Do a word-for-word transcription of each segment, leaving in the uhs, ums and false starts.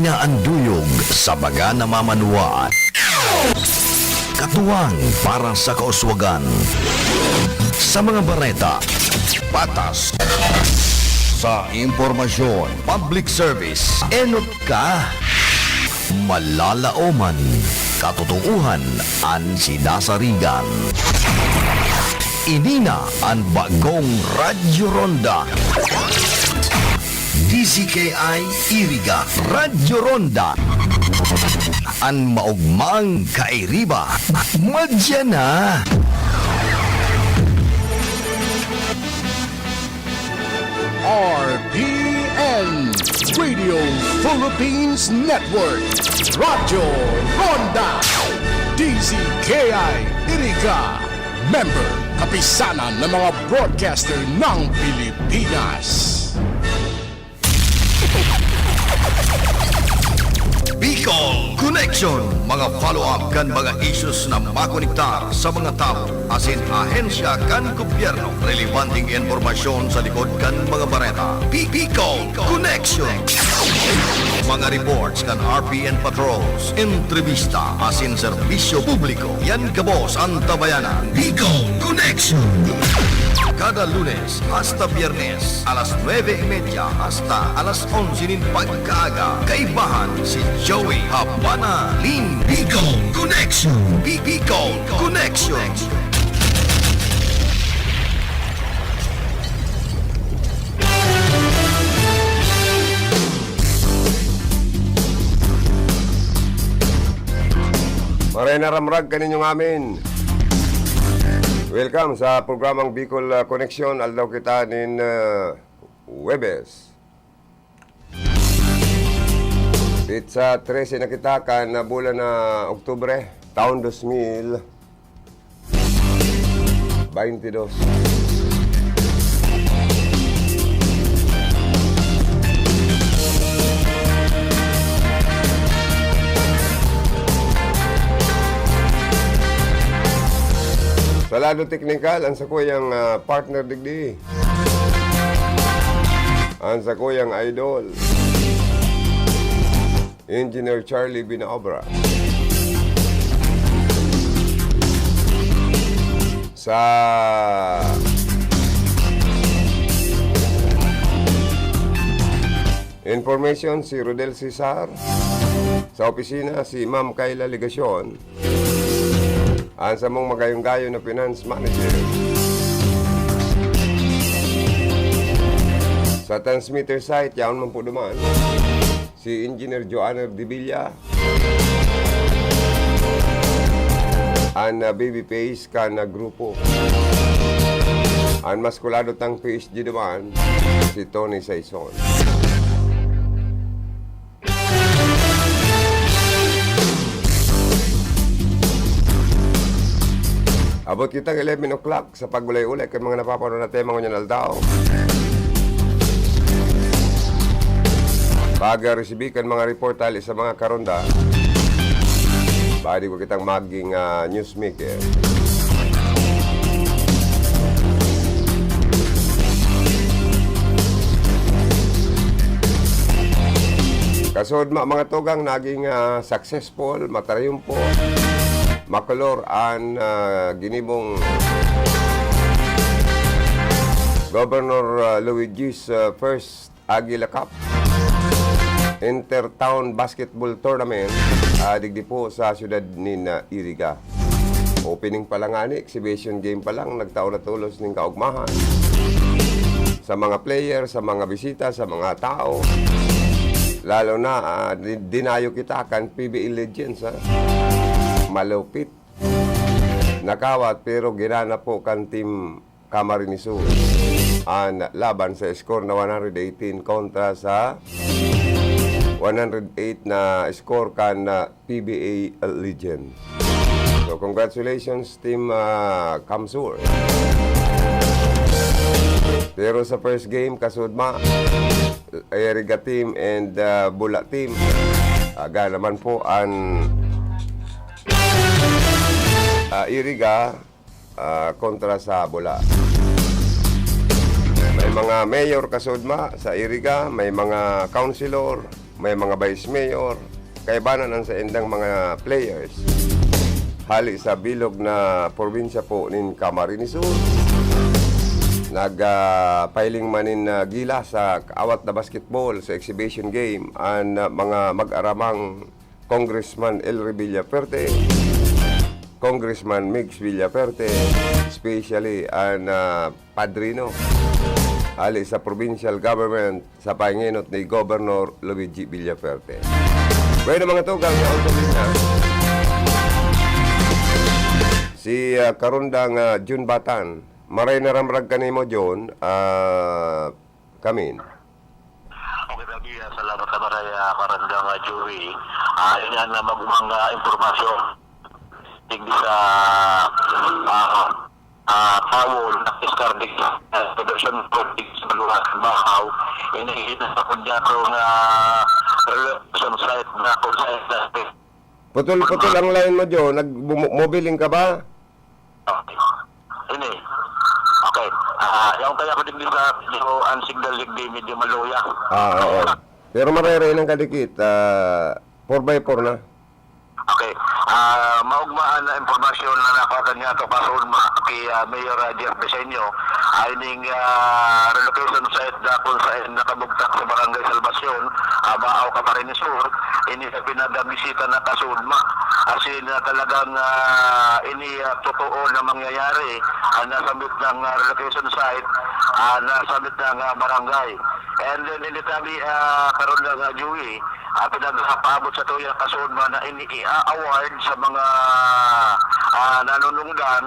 An duyog sa mga namamanwaan. Katuwang para sa kauswagan. Sa mga bareta, patas. Sa impormasyon, public service, enot ka. Malalaoman, katotoohan an sinasarigan. Ini na an bagong Radyo Ronda. D Z K I Iriga, Radyo Ronda. An maogmang kairiba, madya na. R P N, Radio Philippines Network, Radyo Ronda, D Z K I Iriga, member, Kapisanan ng mga Broadcaster ng Pilipinas. Bicol Connection, mga follow-up kan mga issues na makonektar sa mga tawo asin ahensya kan gobyerno. Relebanteng impormasyon sa likod kan mga bareta. Bi-, Bicol Connection. Mga reports kan R P N patrols, entrevista asin serbisyo publiko. Yan gabos an tabayanan. Bicol Connection. Kada Lunes hasta Biyernes, alas nuebe y media hasta alas onse nin pagkaaga. Kaibahan si Joey Habana nin Bicol Connection. Bi-, Bicol Connection. Maray na ramrag kaninyo ngamin. Welcome sa programang Bicol, ah, Connection. Aldaw kita nin, ah, Huwebes. Petsa trese na kita kan, ah, bulan na Oktubre, taon dos mil baynte dos. Sa lado teknikal, ang sakuyang, ah, partner digdi. An sakuyang idol, Engineer Charlie Binaobra. Sa information, si Rodel Cesar. Sa opisina, si Ma'am Kayla Legacion. An samong magayong-gayo na finance manager. Sa transmitter site, yaon man po duman, si Engineer Joanner Debilla, an, ah, baby face kan, ah, grupo. An maskulado tang P S G duman, si Tony Saison. Abot kitang eleven o'clock sa pag-ulay-ulay kan mga napapanood na tema ngunyan aldaw. Pag-resibi kan mga report hali sa mga karonda, pwede ko kitang maging, ah, newsmaker. Kasod ma-, mga tugang naging, ah, successful, matarayumpo, makolor an, ah, ginibong Governor, ah, Luigi's, ah, first Aguila Cup Intertown Basketball Tournament, ah, digdi po sa siyudad nin, ah, Iriga. Opening pa lang ngani, exhibition game pa lang, nagtao na tolos nin kaogmahan sa mga player, sa mga bisita, sa mga tao. Lalo na, ah, di-, dinayo kita kan P B A Legends, ha. Malupit. Nakawat, pero ginana po kan Team Camarines Sur an laban sa score na one hundred eighteen kontra sa one hundred eight na score kan, ah, P B A Legend. So, congratulations, Team, ah, Camsur. Pero sa first game, kasudma, Iriga team and, ah, Bula team. Aga naman po an, ah, Iriga, ah, kontra sa Bula. May mga mayor kasudma sa Iriga, may mga councilor, may mga vice mayor, kaibanan ang saindang mga players. Hali sa bilog na probinsya po nin Camarines Sur, nag, ah, piling man nin, ah, gilas sa awat na basketball sa exhibition game an, ah, mga mag-aramang Congressman Elry Villafuerte, Congressman Migs Villafuerte, especially an, ah, padrino hali sa provincial government sa pahingenot ni Governor Luigi Villafuerte. Bueno, mga tugang, yaon sa linya si, ah, Karundang, ah, Jun Batan. Maray na ramrag kanimo, Jun, ah, kamin. Okay, Rabi, ah, salamat sa maray, ah, Karandang, ah, Joey. Ah, yun yan, ah, magumang, ah, impormasyon. Tigdi sa, ah, ah, tawol, nakiskardig sa, ah, production project sa Baluwasan, Bahaw. Inihina sa kundyato nga relocation site na kung saan na Putol-putol ang line mo, Jo. Nag-, bu-, mobiling ka ba? Okay. Ini. Okay. Ah, yaon kaya ko digdi sa medyo ang signal digdi, medyo maluya. Ah, oo. Pero marereenan ka dikit, ah, four by four na. Okay. Ah, maugmaan na impormasyon na nakuha niya to kasunod ma-, kay, ah, Mayor, ah, Jeff Diseño. Ay ning, ah, relocation site na kung saan nakabugtak sa Barangay Salvacion, ah, Baao, Camarines Sur. Ini sa pinagabisita na kasudma. As in, ah, talagang, ah, ini, ah, totoo na mangyayari ang nasambit ng, ah, relocation site, ah, nasambit ng, ah, barangay. And then, ini tabi, ah, karon lang, ah, Joey, ah, pinagpaabot sa tuya kasudma na ini i-award sa mga, ah, nanunungdan,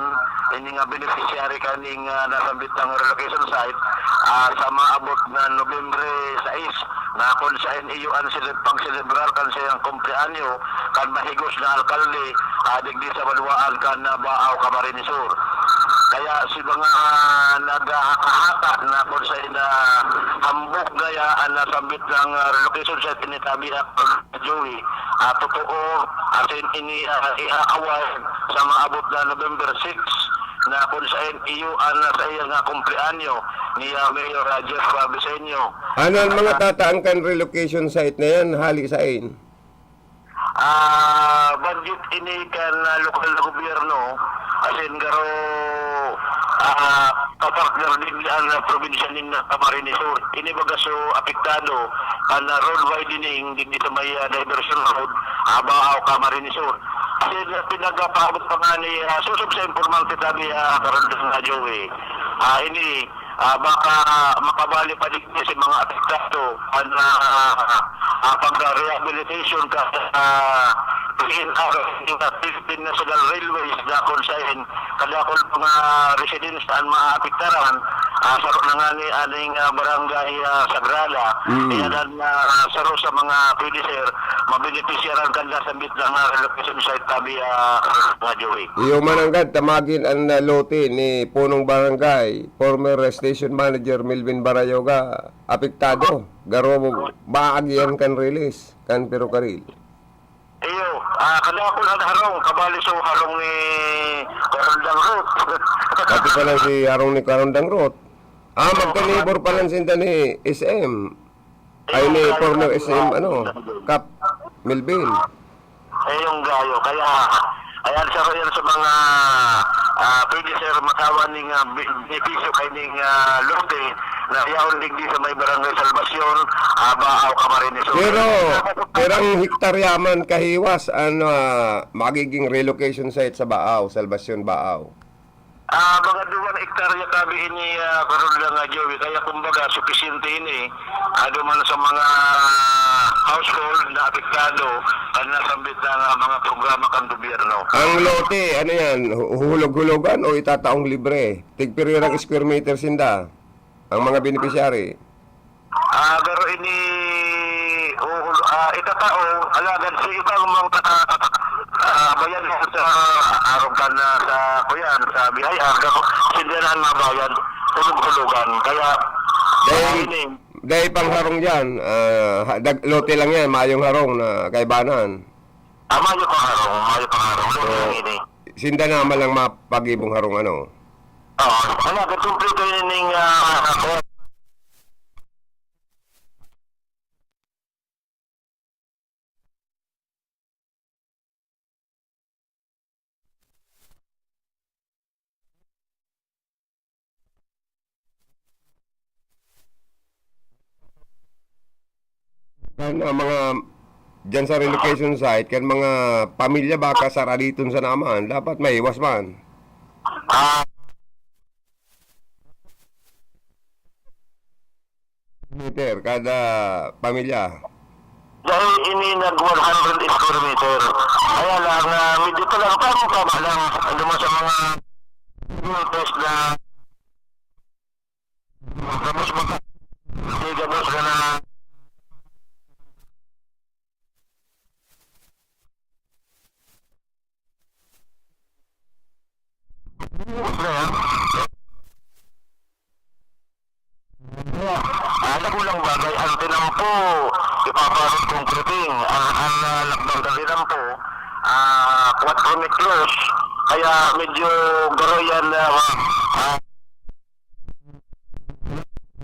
ini nga beneficiary kaning, ah, nasambit ng relocation site, ah, sa maabot na Nobyembre sais, na kung saan iyo ang seleb-, pagselebrar kan saiyang kumpleanyo, kan mahigos na alkalde, ah, digdi sa banwaan kan, ah, Baao, Camarines Sur. Kaya si mga naghahaka-haka na kung saan na hambog gaya ang nasambit ng, ah, relocation site ni Tabi, ah, Joey, ah, totoo, asin ini, ah, i-award sa maabot na November six, na kung saan iyo ang sa iya nga kumpleanyo ni, ah, Mayor, ah, Jeff, ah, Bisenyo. Ano ang mga Ah, tataang kan relocation site na yan? Hali sain? Ah, budget ini kan, ah, lokal na gobyerno, asin garo, ah, kapartner din ang, ah, probinsya nin Camarines Sur. Ini baga so apektado kan, ah, road widening digdi sa may, ah, diversion road, ah, Baao, Camarines Sur. Asin, ah, pinagapaabot pa nga ni, ah, sosog sa impormante tabi, ah, Karandang, ah, Joey. Ah, ini, ah, baka makabali pa digdi sa mga apektado an, ah, ah, pag-rehabilitation ka, ah, P N R, Philippine National Railways, dakon sa in, kadakol mga residents an maapektaran, ah, saro na nga ni aning, ah, barangay, ah, Sagrada. Mm. Kaya dan, ah, saro sa mga pwede, sir, mabenepisyaran kan nasambit na nga relocation site tabi, ah, nga Joey. Iyo man anggad, tamagin an, ah, lote ni Punong Barangay, former station manager Melvin Barayoga, apektado. Garo, maagihan kan release kan perokaril. Iyo, ah, kadakol an harong, kabali so harong ni Karandang Road. Pati pala si harong ni Karandang Road. Ah, magkanibor pala sinda ni S M. Ay, ni former S M, ano, Kap Melvin. Eh, yung gayo. Kaya, ayan, saro yan sa mga, ah, pwede, sir, makawa ning, ah, bi-, benepisyo kay ning, ah, lote na yaon digdi sa may Barangay Salvacion, ah, Baao, Camarines Sur. Pero, pirang hektarya man kahiwas, ano, ah, magiging relocation site sa Baao, Salvacion, Baao? Ah, mga duwang hektarya tabi ini, ah, karon lang, ah, Joey. Kaya kumbaga, supisyente ini, ah, duman sa mga household na apektado kan nasambit na nga mga programa kan gobyerno. Ang lote, ano yan? Hu-, huhulog-hulogan o itataong libre? Tigpirang square meter sinda? Ang mga beneficiary? Ah, pero ini, uhul-, ah, itatao, alagad si ibang mga, ah, bayan sa arog kan, ah, sa, kuyan, sa B I R, garo, sila na ang mabayad, hulog-hulogan. Kaya, Dahil, ah, ini, dahil pang harong yan, ah, ha-, dag-, lote lang yan, mayong harong na kaibanan. Ah, mayo pang harong, mayo pang harong. Lote lang ini. Sinda naman lang mapagibong harong, ano? Oo. Ano, kumpleto yun ning, ah, ako. Kan, ah, mga diyan sa relocation site, kan mga pamilya baka saraditon sa naman, dapat maiwas man. Ah. Meter kada pamilya. Dahil ini nag one hundred square meter. Kaya lang, ah, medyo talaga tama-tama lang. Ano mo sa mga meters na Gabos mo ka. Hindi gabos ka na. Ah, dakulang bagay ang tinampo, ipaparot concreting. Ang, ang, ah, lakbang sa tinampo, ah, four meters. Kaya medyo garo yan, ah, ah,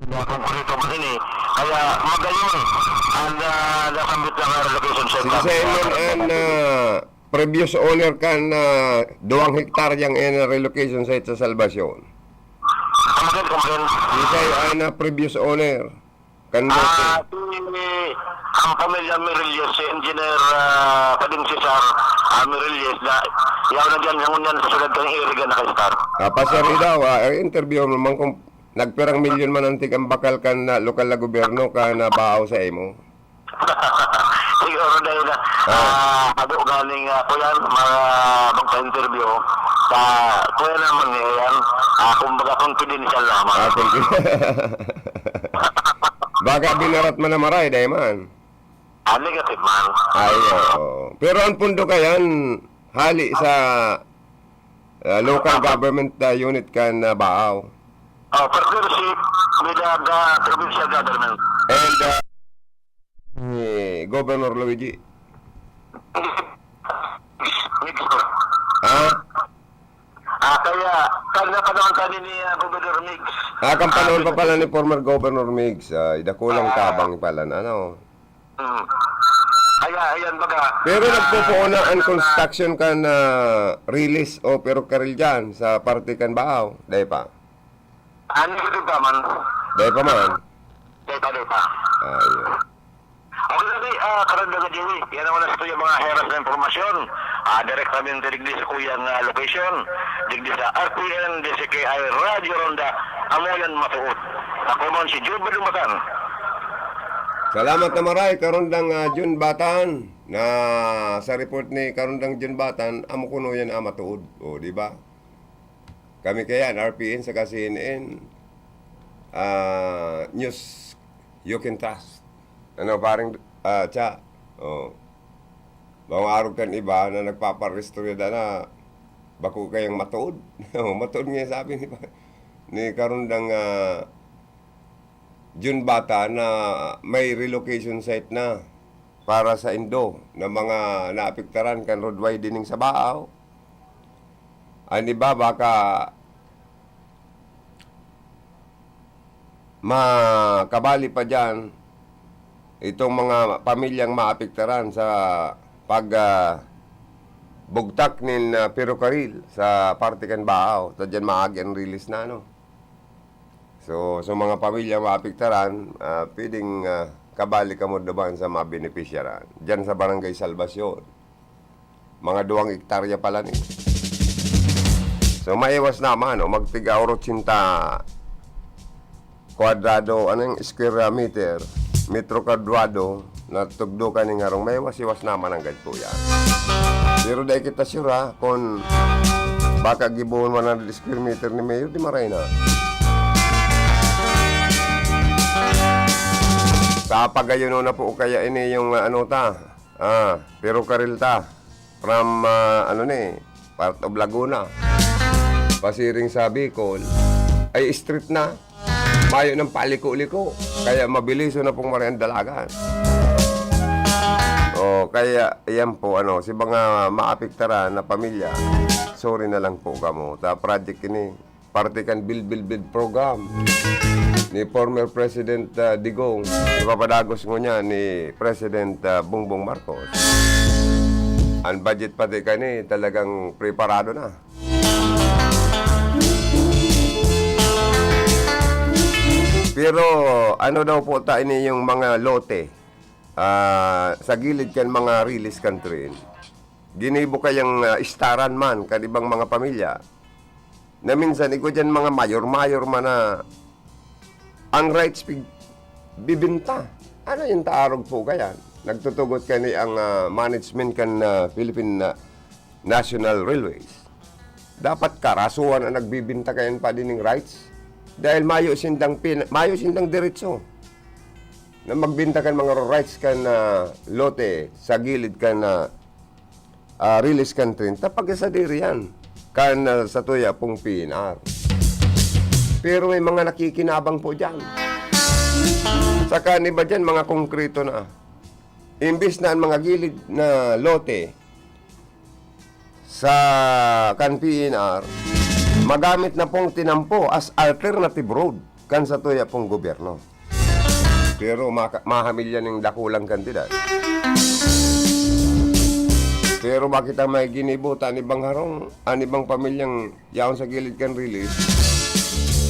Mga konkreto man ini. Kaya magayon ang, ah, nasambit na relocation center. Sige, sir, man, and, ah, previous owner kan, ah, duwang hektaryang, eh, na relocation site sa Salvacion. Come again, come again. Sige, sir, ang, ah, previous owner kan lote. Ah, si, ang pamilya Mirilles, si Engineer, ah, Kading Cesar, ah, Mirilles, na yaw na diyan, sa ngunyan sa syudad kan Iriga nakastar. Ah, pa, sir, daw, ah, interview mo man kung Nagpirang milyon man an tig-, an bakal kan, ah, lokal na gobyerno kan, ah, Baao sa imo? Siguro dahil na, Ah. ah, abo ganing, ah, kuyan, mga magpa-interview, sa, kuya naman niya yan, ah, kumbaga confidential lamang. Ah, confidential. Baka binarat man na maray, dai man. Ah, negative man. Ay, oo. Pero ang pundo kayan, hali sa, ah, local government, ah, unit kan, ah, Baao. Oh, partnership with the, the provincial government. And, ah, ni Governor Luigi. Mix po. Ah? Ah, kaya, kan panahon kami ni, ah, Gobernador Migs. Ah, kan panahon Ah, pa pala ni former Governor Migs, ah, dakulang Ah. tabang pala na, ano? Mm. Kaya, ayan, baga, Pero ah, nagpupuuna an ah, construction kan, ah, release o ferrocarril dyan sa parte kan Baao, dai pa? Ah, negative pa man. Dai pa man? Dai pa, dai pa. Ah, yun. Okay, okay, ah, karagdagan, Joey. Yan naman na sa tuyang mga heras na impormasyon. Ah, direktamente digdi sa kuyang, ah, location. Digdi sa R T N, D C K I, Radyo Ronda. Amo yan, matuod. Ako man si Joe Badumatan. Salamat na maray, Karondang, ah, Jun Batan. Na sa report ni Karondang Jun Batan, amo kuno yan, ah, matuod. O, di ba? Kami kayan, R P N saka C N N, ah, news you can trust. Ano, parang, ah, Cha? Oh. Mga arog kan iba na nagpaparistorya na bako kayang matuod. Oh, matuod nga sabi ni, ni Karondang, ah, Jun Bata na may relocation site na para sa indo na mga naapektaran kan road widening sa Baao. An iba baka makabali pa diyan itong mga pamilyang maapektaran sa pag, ah, bugtak nin, ah, ferrocarril sa parte kan Baao. Ta diyan maagi an release na, ano. So, sa mga pamilya maapektaran, ah, pwedeng, ah, kabali kamo duman sa mabenepisyaran. Diyan sa Barangay Salvacion, mga duwang ektarya pala ni. So, maiwas naman, o, magtiga orotsinta kwadrado, anong square meter, metro kwadrado, na tugdo ka ning harong, maiwas-iwas naman ang gadto yan. Pero dai kita sure, ha, kung baka gibohon one hundred square meter ni Mayor, di maray na. Sa pagayon na po kaya ini yung, ah, ano ta, ah, ferrocarril ta. From, ah, ano ni, part of Laguna. Pasiring sa Bicol, ay street na. Mayo ng paliko-liko. Kaya mabilis na pong maray ang dalagan. Oh, kaya yan po, ano, si mga maapektaran na pamilya, sorry na lang po kamo. Ta project ini, parte kan Build, Build, Build program ni former President, ah, Digong, ipapadagos ngunyan ni President, ah, Bongbong Marcos. Ang budget pati kani talagang preparado na. Pero ano daw po ta ini yung mga lote? ah, sa gilid kan mga rilis kan tren, ginibo kayang, ah, istaran man kan ibang mga pamilya, na minsan igwa diyan mga mayor-mayor man na ang rights pig-, bibinta. Ano yung taarog po kaya? Nagtutugot kani ang, ah, management kan, ah, Philippine, ah, National Railways. Dapat karasuhan ang nagbibinta kayan pa dining rights. Dahil mayo sindang pin-, mayo sindang diretso na magbinta kan mga rights kan, ah, lote sa gilid kan, ah, ah, rilis kan tren. Ta pagkasadiri yan kan, ah, satuya pong P N R. Pero may mga nakikinabang po diyan. Saka an iba diyan, mga konkreto na. Imbis na ang mga gilid na lote sa kan P N R, magamit na pong tinampo as alternative road kan satuya pong gobyerno. Pero maka-, mahamilya ning dakulang kantidad. Pero bakit ang may ginibo ta an ibang harong, an ibang pamilyang yaon sa gilid kan rilis?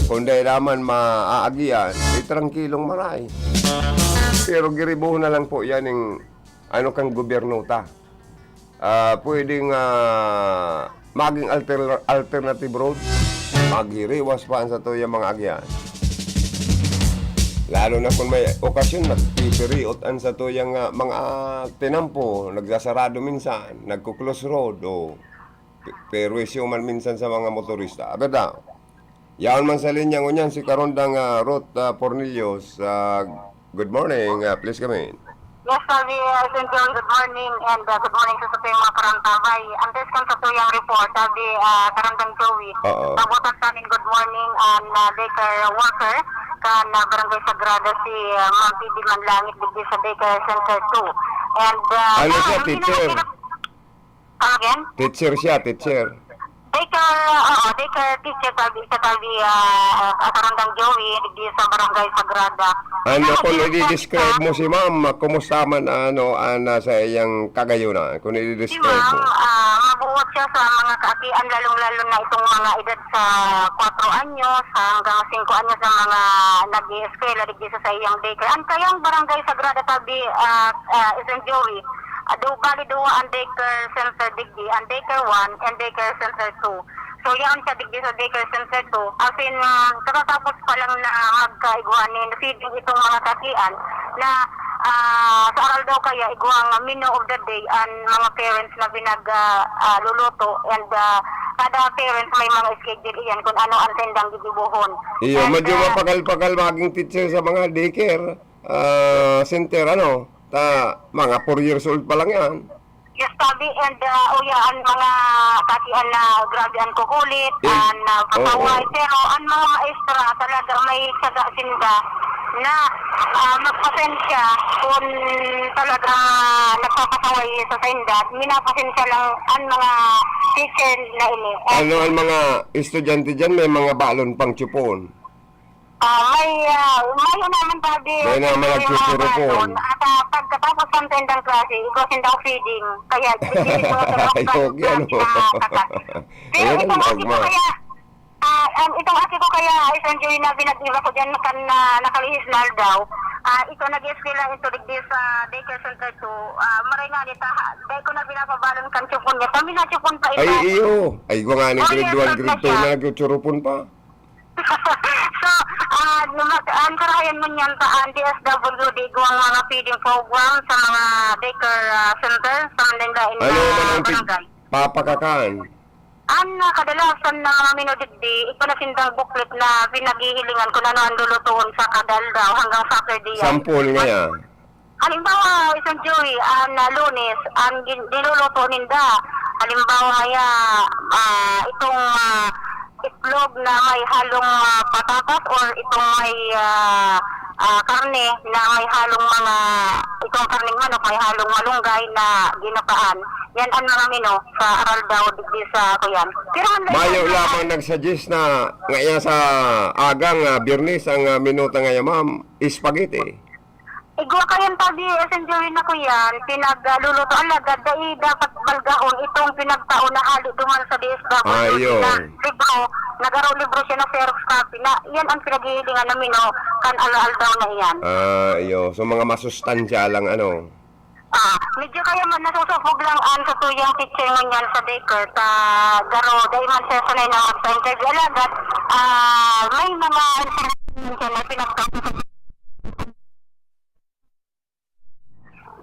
Kung dai naman maaagian, eh, trangkilong maray. Pero giribohon na lang po yan ning ano kan gobyerno ta. Ah, pwedeng, ah, maging alter-, alternative road. Maghiriwas pa an satuyang mga agihan. Lalo na kung may okasyon, nagpipiriot an satuyang, ah, mga tinampo, nagsasarado minsan, nagko-close road, o pe-, perwisyo man minsan sa mga motorista. Abet na, yaon man sa linya ngunyan si Karondang, ah, Ruth, ah, Pornillos. Ah, good morning, ah, please come in. Yes, Sabi, uh, Sen Joey, good morning, and, uh, good morning sa satuyang mga karantabay. Antes kan satuyang report, Sabi, uh, Karandang Joey, Oo. Pabutan sa amin, good morning, and, uh, daycare worker, kan, uh, Barangay Sagrada, si, uh, Ma'am P D Manlangit, digdi sa Daycare Center two. And, uh, Ano siya, ang teacher? pinaka- Come again? Teacher siya, teacher. Daycare, oo, daycare teacher, Sabi, sa Sabi, ah, ah, Karandang Joey, digdi sa Barangay Sagrada. Ano, Ano, kung di-, i-describe mo si ma'am, kumusta man, ano, ah, nasa iyang kagayunan? Kung Si i-describe ma'am, mo. ah, mabuot siya sa mga kaakian, lalong-lalo na itong mga edad sa kwatro anyos hanggang singko anyos na mga nag-i-eskwela digdi sa, sa iyang daycare. Ang kayang Barangay Sagrada, Sabi, ah, ah, Isang Joey, ah, du-, bali duwa ang daycare center digdi, ang daycare one and daycare center two. So, yaon siya digdi sa daycare center two. As in, ah, katatapos pa lang na magkaigwa ni feeding itong mga kaakian na, ah, sa Aral Daw Kaya, igwang menu of the day ang mga parents na pinag, ah, ah, luluto. And, ah, kada parents may mga schedule iyan kung ano ang sendang gigibohon. Iyo, And, medyo ah, mapakal-pakal maging teacher sa mga daycare, ah, center, ano? Ta, mga four years old pa lang yan. Yes, Sabi, and, ah, uya, ang mga kaakian na grabe ang kukulit, Yes. an, ah, pasaway, Oo. pero ang mga maestra talaga may tiyaga sinda na, ah, magpasensya kung talaga nagpapasaway sa sinda. Minapasensya lang ang mga teacher na ini. And Ano ang mga estudyante dyan? May mga balon pang tsupon. Ah, may, ah, mayo naman, Sabi, May naman may mga nagtuturo po. balon. At, ah, pagkatapos ng tendang klase, igwa sindang feeding. Kaya, bibili ko sa Ay, mga okay, ano? klase na kagat. Pero Ayan ang itong aki ko dogma. kaya, ah, ang, itong aki ko kaya, Isang Joey, na pinag-iba ko dyan, kan, ah, nakalihis na aldaw. Ah, ito, nag-eskwela ito, digdi sa daycare center two. Ah, maray nga, nita, dahil ko na pinapabalon kan tsupon niya. Kami na tsupon pa Ay, iba. iyo. Ay, igwa nga ni Oh, grade yes, one, sir, grade two siya. na nagtutsurupon pa. So, ah, mag-, ang karahayan mo niyan ta, ang D S W D, igwang mga feeding program sa mga daycare, ah, center, sa Mandanda in, Ano ah, man ang pig-, barangay. papakakan? Ang, ah, kadalasan na mga menu digdi, igwa na sindang booklet na pinaghihilingan kung ano ang lulutuon sa kada aldaw hanggang Saturday yan. Sampol nga yan. Halimbawa, Isang Joey, ang, ah, Lunes, ang gin-, niluluto ninda. Halimbawa, ya, ah, itong, ah, itlog na may halong, ah, patatas or itong may, ah, ah, karne na may halong mga, itong karneng manok may halong malunggay na ginapaan. Yan ang mga menu sa Aral Daw, digdi sa Kuyan. Pero ang Mayo lahat na lamang nag-suggest na nga yan sa agang, ah, Biyernes ang, ah, minuta ngayon, ma'am, spaghetti. Igwa kayan, Sabi, Sen Joey, na ko yan, pinagluluto, alagad, dai dapat balgahon itong pinagtao na hali duman sa D S W D Ayun. na libro, Nagaro libro siya na xerox copy na iyan ang pinaghihilingan namin, no, kan aldaw na iyan. Ah, iyo. So, mga masustansya lang, ano? Ah, medyo kaya man nasusupog lang an satuyang teacher ngunyan sa daycare ta garo dai man siya sanay na magpa-interview. Alagad, ah, may mga information siya na pinagka-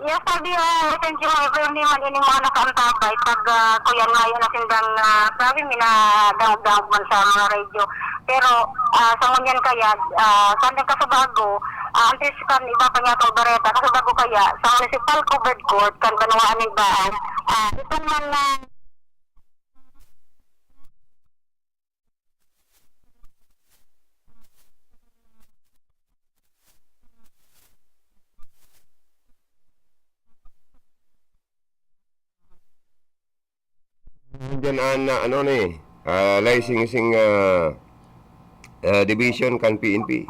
Yes, sabi, ah, Ate Joy, pero hindi man ini mga nakaantabay. Pag, ah, kuyan, mayo na sindang, ah, sabi, minadangog-dangog man sa mga radyo. Pero, ah, sa ngunyan kaya, ah, sa nagkasubago, ah, antes kan iba pa niya itong bareta, kasubago kaya, sa Municipal Covered Court, kan Banwaan nin Baaw, ah, itong mga Diyan an, ah, ano ni, ah, licensing, ah, ah, division kan P N P.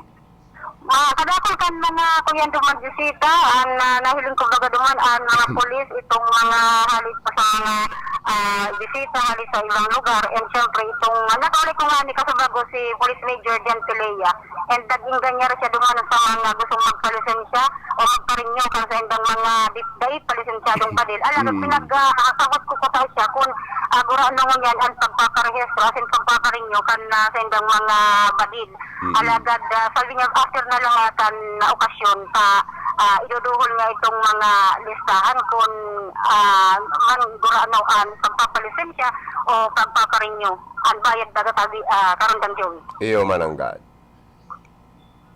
Ah, kadakul kan mga kuyan duman bisita, an, ah, nahiling ko baga duman an mga pulis, itong mga hali pa sa mga, ah, bisita hali sa ibang lugar. And syempre, itong, ah, nakaulit ko nga ni kasubago si Police Major Jan Pelea. And nag-ingganyar siya duman sa mga gustong magpalisensya o magparenew kan saindang mga di-, dai palisensyadong badil. Alagad Mm. pinag, ah, kasagot ko kutao siya kun, ah, gurano ngunyan an pagpaparehistro asin pagpaparenew kan, ah, saindang mga badil. Mm. Alagad, ah, sabi niya, after na lang atan na okasyon pa, ah, iduduhol niya itong mga listahan kun, ah, man gurano an pagpapalisensya o pagpaparenew. An bayad daga tabi, ah, Karandang Joey. Iyo, mananggad.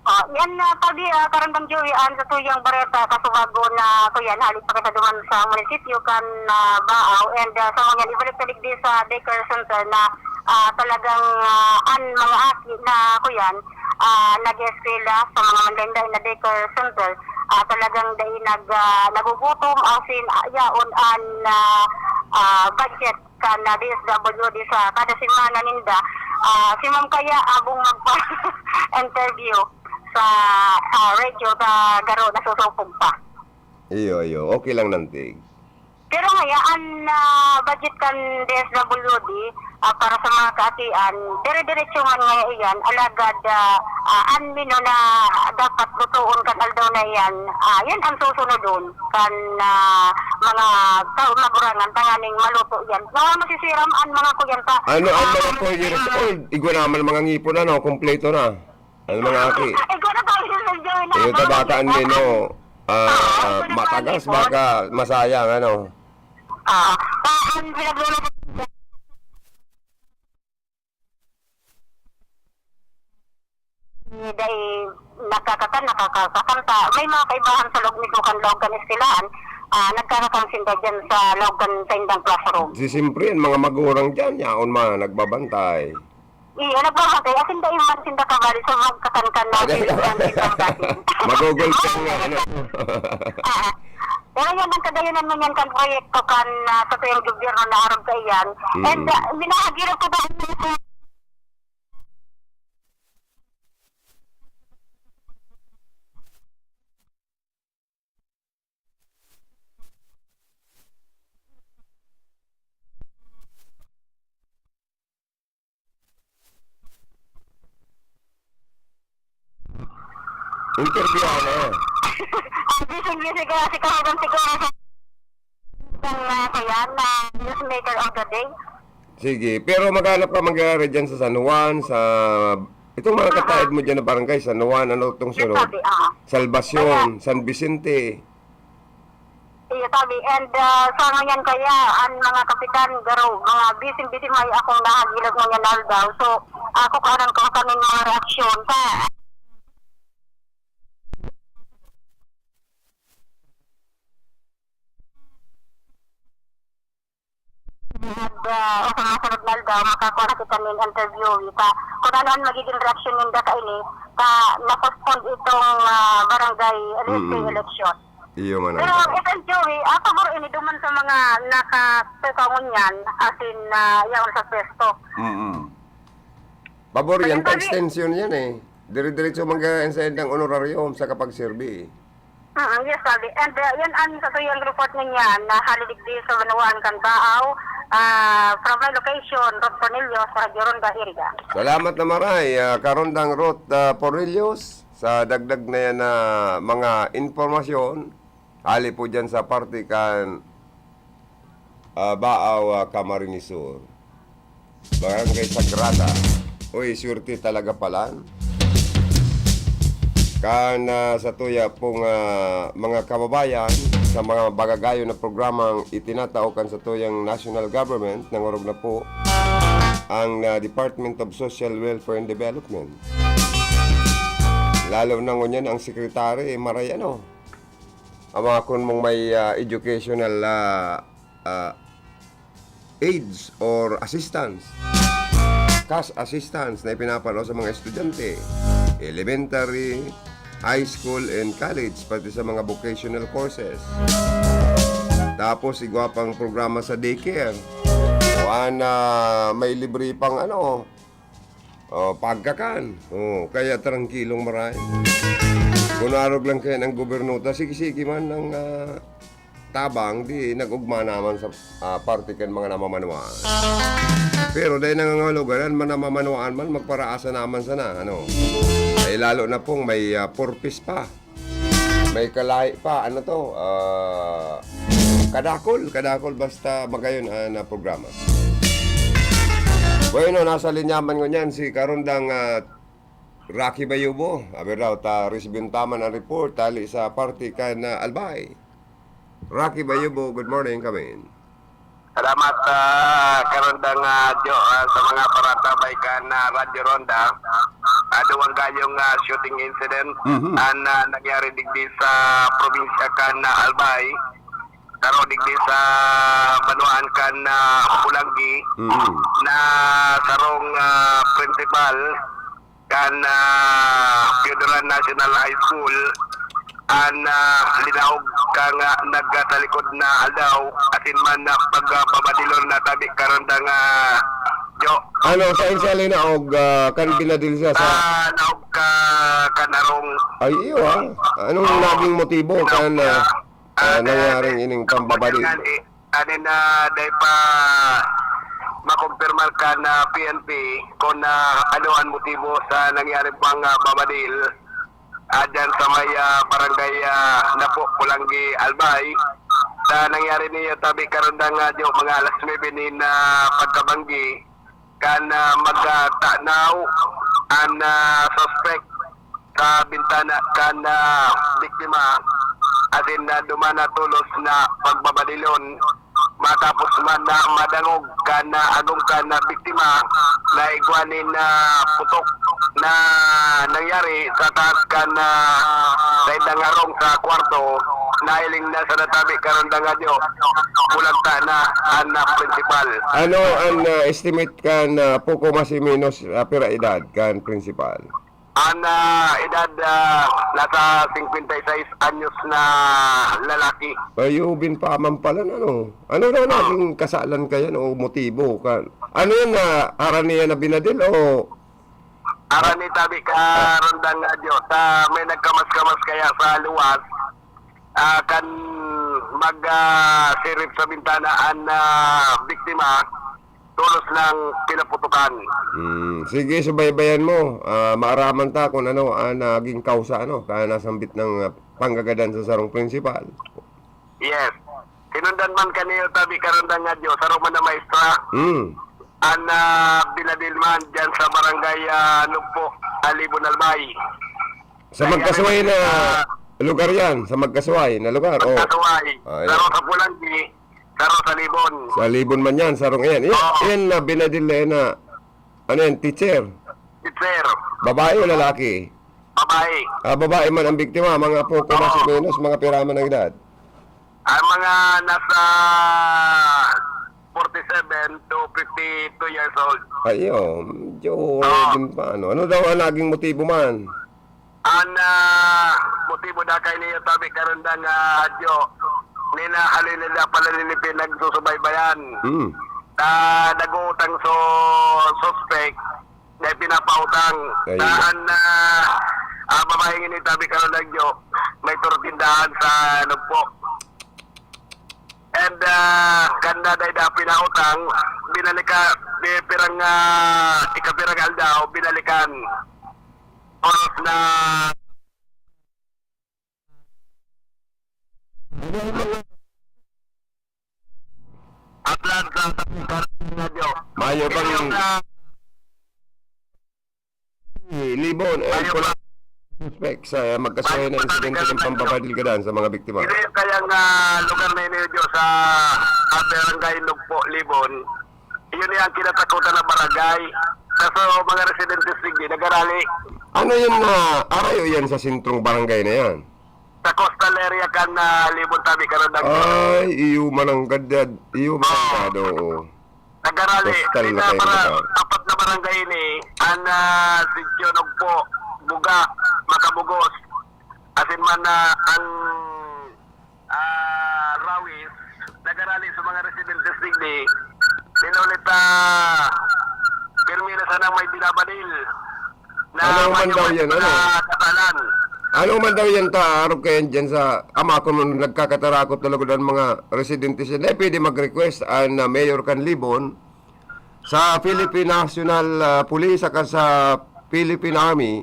Oh, yan na, tabi, ah, Karandang Joey, an satuyang bareta, kasubago na, kuyan, hali pa kita duman sa munisipyo kan, ah, Baaw, and, ah, sa ngunyan, ibalik ta digdi sa daycare center na, ah, talagang, ah, an mga aki na, kuyan, ah, nag-eeskwela sa mga manlaen-laen na daycare center, ah, talagang dai nag-, ah, nagugutom, asin, ah, yaon an, ah, ah, budget kan, ah, D S W D sa kada semana ninda. Ah, si Ma'am kaya abong magpa-interview sa, ah, radio ta garo nasusupog pa. Iyo, iyo. Okay lang nantig. Pero ngaya, an, ah, budget kan D S W D, ah, para sa mga kaakian, dire-diretso man ngaya iyan, alagad, ah, ah, an menu na dapat lutoon kan aldaw na iyan, ah, yan an susunodon kan, ah, mga ka-, magurangan tanganing maluto yan. Mga masisiram an mga kuyan pa. Ano an ah, mga four years old? Igwa naman mga ngipon, ano, kompleto na. Ano mga aki? Ay, ko na tayo sa Joy na. Iyo, tabata an menu, ah, matagas, baga masayang, ano. Ah, pa, ang pinagluluto Dai nagkakakan, nakakakanta. May mga kaibahan sa loob mismo kan laog kan eskwelahan, ah, nagkakakan sinda diyan sa laog kan saindang classroom. Di siyempre, an mga magurang diyan, yaon man, nagbabantay. Iyo, nagbabantay. Asin dai man sinda kabali sa magkakan kan na Ano? Sindang dati. Magugulping nga, ano? Ah, pero yan ang kagayonan mo niyan kan proyekto kan, ah, sa tuyang gobyerno na arog kaiyan. Mm. And, ah, minahagirap ko ba Interview na. Ang busy-busy ko kasi kahapon siguro sa, sa, ah, kaya na newsmaker of the day. Sige, pero maghanap ka mangyayari dyan sa San Juan, sa itong mga Ah, ah. kataid mo dyan na barangay, San Juan, ano itong Yes, sunod? sabi, ah. Salvacion, Kaya San Vicente. Iyo, sabi. And, ah, sa ngayon kaya, ang mga kapitan, garo, mga busy-busy may akong nahagilak ngayon na aldaw. So, ako kanan ko kaning mga reaksyon sa Nag, ah, sa mga sunod na aldaw, makakua na kita nin interview, ta, kung ano ang magiging reaksyon ninda kaini, ta, na-postpone itong, ah, barangay L S K Mm. election. Iyo man ang Pero, F L Joey, ah, pabor ini duman sa mga nakatukaw ngunyan, as in, ah, yaon sa pwesto. Mm-mm. Pabor yan, Pwede ta ba, extension yan eh. Dire-diretso mag-, sa indang honorarium sa kapagserbi. Mm, yes, sabi. And, uh, yan ang sa tuyang report niya na hali digdi sa banwaan kan Baaw, Ah, from my location, Ruth Cornelius, Radyo Ronda, Iriga. Salamat na maray, ah, Karondang Ruth, ah, Porrillos, sa dagdag na yan na mga impormasyon. Hali po dyan sa parte kan, ah, Baaw, ah, Camarines Sur, Barangay Sagrada. Uy, swerte talaga palan. Kan, ah, sa tuya pong, ah, mga kababayan, sa mga bagagayon na programang itinatao kan sa tuyang national government, nangorog na po ang, ah, Department of Social Welfare and Development. Lalo na ngunyan ang secretary, eh, maray ano. Ang mga kun mong may, ah, educational, ah, ah, aids or assistance, cash assistance na ipinapalo sa mga estudyante, elementary, high school, and college, pati sa mga vocational courses. Tapos, igwa pang programa sa daycare. Kuan na may libre pang ano, oh, pagkakan. Oh, kaya trangkilong maray. Kun arog lang kaya ng gobyerno ta, sige-sige man ang, ah, tabang, di nag-ugma naman sa, ah, parte kan mga namamanwaan. Pero dahil nangangahulugan, man namamanwaan man, magparaasa naman sana, ano. Ay lalo na pong may, ah, purpose pa. May kalahi pa, ano to, ah, kadakol, kadakol, basta magayon ang, ah, programa. Bueno, nasa linya man ngunyan si Karondang, ah, Rocky Bayubo. Abi daw, ta resibyon ta man ang report hali sa parte kan, ah, Albay. Rocky Bayubo, good morning, come in. Salamat, ah, Karondang, ah, Jo, ah, sa mga paratabay kan, ah, Radyo Ronda. Ah, duwang gayong, ah, shooting incident Mhm. an, ah, nangyari digdi sa probinsya kan, ah, Albay. Saro digdi sa banwaan kan, ah, Pulanggi Mhm. na sarong, ah, principal kan, ah, Federal National High School an, ah, linaog kan, ah, nagkatalikod na aldaw, asin man na pagbabadilon na tabi karon da nga, Jo. Ano, saan siya linaog, ah, kan binadil siya sa Ah, naog ka, kan arong Ay, iyo, ah. Anong Oo. naging motibo Linaog kan, ka. ah, ah, Ah, kaya nangyaring ining pambabadil? Yan, eh, Anin na dai pa makumpirmar kan, ah, P N P kun, ah, ano an motibo sa nangyari pang, ah, babadil, ah, dyan sa may, ah, barangay, ah, Napo, Pulanggi, Albay. Sa nangyari niya tabi karon na nga, Jo, mga alas nuebe nin, ah, pagkabanggi, kan, ah, magtanaw an, ah, suspek sa bintana kan, ah, biktima, asin, ah, duman na tolos na pagbabadilon. Matapos man na madangog kan, ah, agom kan, ah, biktima na igwa nin, ah, putok na nangyari sa taas kan, ah, saindang harong sa kwarto, nahiling na sa natabi karon na nga, Jo, bulagta na an, ah, principal. Ano an, ah, estimate kan, ah, poko mas o menos, ah, pira edad kan principal? An, ah, edad, ah, nasa singkwenta y seis anyos na lalaki. Ay, ubin pa man pala, ano? Ano daw Oo. naging kasalan kayan o motibo kan? Ano yan, na haraniya na binadil o Harani tabi ka, Ah. Rondang Radyo, sa may nagkamas-kamas kaya sa luwas, ah, kan mag, ah, sirip sa bintana an, ah, biktima, tolos nang pinaputukan. Hmm, sige, subaybayan mo. Ah, maaraman ta kung ano ang naging kausa, ano, kaya nasambit ng, ah, panggagadan sa sarong prinsipal. Yes. Sinundan man kaniyo tabi karon na nga Dios, saro man na maestra. Hmm. An, ah, binadil man dyan sa barangay, ah, Lugpo, Alibon, Albay. Sa Kaya magkasuway na ah, lugar yan, sa magkasuway na lugar. Oh. Magkasuway. Ah, Saro yan. sa Pulanggi, saro sa Libon. Sa Libon man yan, sarong yan. Yan, Oo. yan na binadil na yan na, ano yan, teacher? Teacher. Babae o lalaki? Babae. Ah, babae man ang biktima, mga poko mas o Oo. menos, mga piraman ang edad. Ang mga nasa forty-seven to fifty-two years old. Ay, oh, medyo Oo. din pa, ano. Ano daw ang naging motibo man? Ang, ah, motibo na kay niya tabi karon na nga, Diyo, ninahaloy nila pala nila pinagsusubaybayan. Hmm. Ah, nag-uutang so suspect na pinapautang. Ayun. Saan na, ah, babaeng ini tabi karon na, Diyo, may turtindahan sa Lugpo. And, ah, kan Kada ida pinautang, binalika-, pi-, pirang, ah, ikapirang aldaw, binalikan. Oras na Atlanta, sa Radyo. Mayo pang Ito yung, ah, Libon, eh, Mayo pula pa. Suspek sa magkasuhay na Mayo pa insidente talaga ng ng pambabadil ka dyan sa mga biktima. Ito yung kayang, ah, lugar na inidyo sa, ah, Barangay Lugpo, Libon. Yun yung kinatakutan na barangay. Kaso mga residentes digdi, nagarali. Ano yun na arayo yan sa sentrong barangay na yan? Sa coastal area kan, ah, Libon, tabi karon nag- Ay, iyo mananggad, iyo mananggad, Oo. oo. Nagarali, Coastal na kayo, para ah. apat na barangay ini, an, ah, Sitio Nugpo, Buga, Makabugos, asin man, ah, ang, ah, Rawis, nagarali sa mga residentes digdi. Pinulit, ah, pirmi na sana may binabadil na Ano man daw mayo yan, ano? na kasalan. Ano man daw yan ta, arog kayan dyan sa ama ko nung nagkakatarakot na lugod ang mga residentes yan. Eh, pwede mag-request ang, ah, mayor kan Libon sa Philippine National, ah, Police saka sa Philippine Army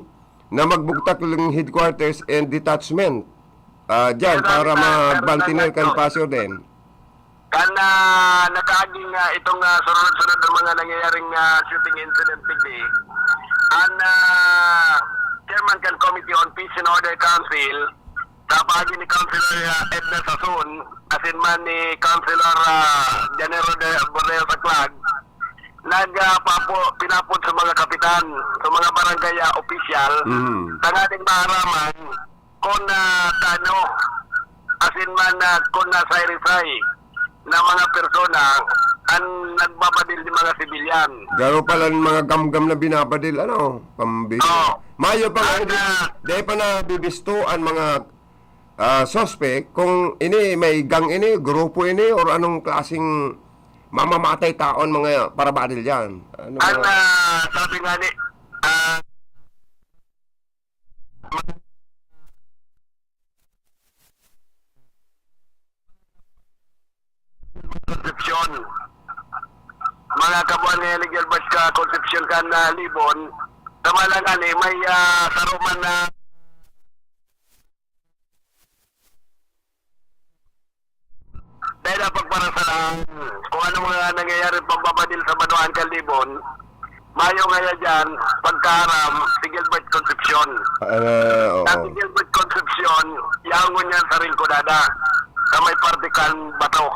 na magbugtak ng headquarters and detachment, ah, dyan Yan ang, para ah, magbantiner kan Fernando. Paseo din. Kan, ah, nakaaging, ah, itong, ah, sunod-sunod na mga nangyayaring, ah, shooting incident digdi, an, ah, chairman kan Committee on Peace and Order Council, sa paagi ni Councilor, ah, Edna Sasun, asin man ni Councilor, ah, Janero de Borreo Saclag, nag, ah, papo-, pinapod sa mga kapitan, sa mga barangay, ah, opisyal, Mm. tanganing maaraman kun, ah, tano, asin man, ah, kun nasay-risay na mga persona an nagbabadil ni mga sibilyan. Garo pala ang mga gamgam na binabadil, ano? Pambi-, Oo. Mayo pa nga, At, di, ah, di pa nabibisto ang mga, ah, suspect kung ini may gang ini, grupo ini, or anong klaseng mamamatay taon mga parabadil yan. Ano An, mga ah, sabi nga ni, ah, Concepcion. Mga kabuan ni Gilbert ka Concepcion kan, ah, Libon. Tama lang ani, may, ah, saro man na Dahil ang pagparasalan, kung ano mga nangyayari pagbabadil sa banwaan kan Libon, mayo ngaya dyan, pagkaaram, si Gilbert Concepcion. Ah, oo. At si Gilbert Concepcion, yaon niya sa Rinconada, sa may parte kan Bato.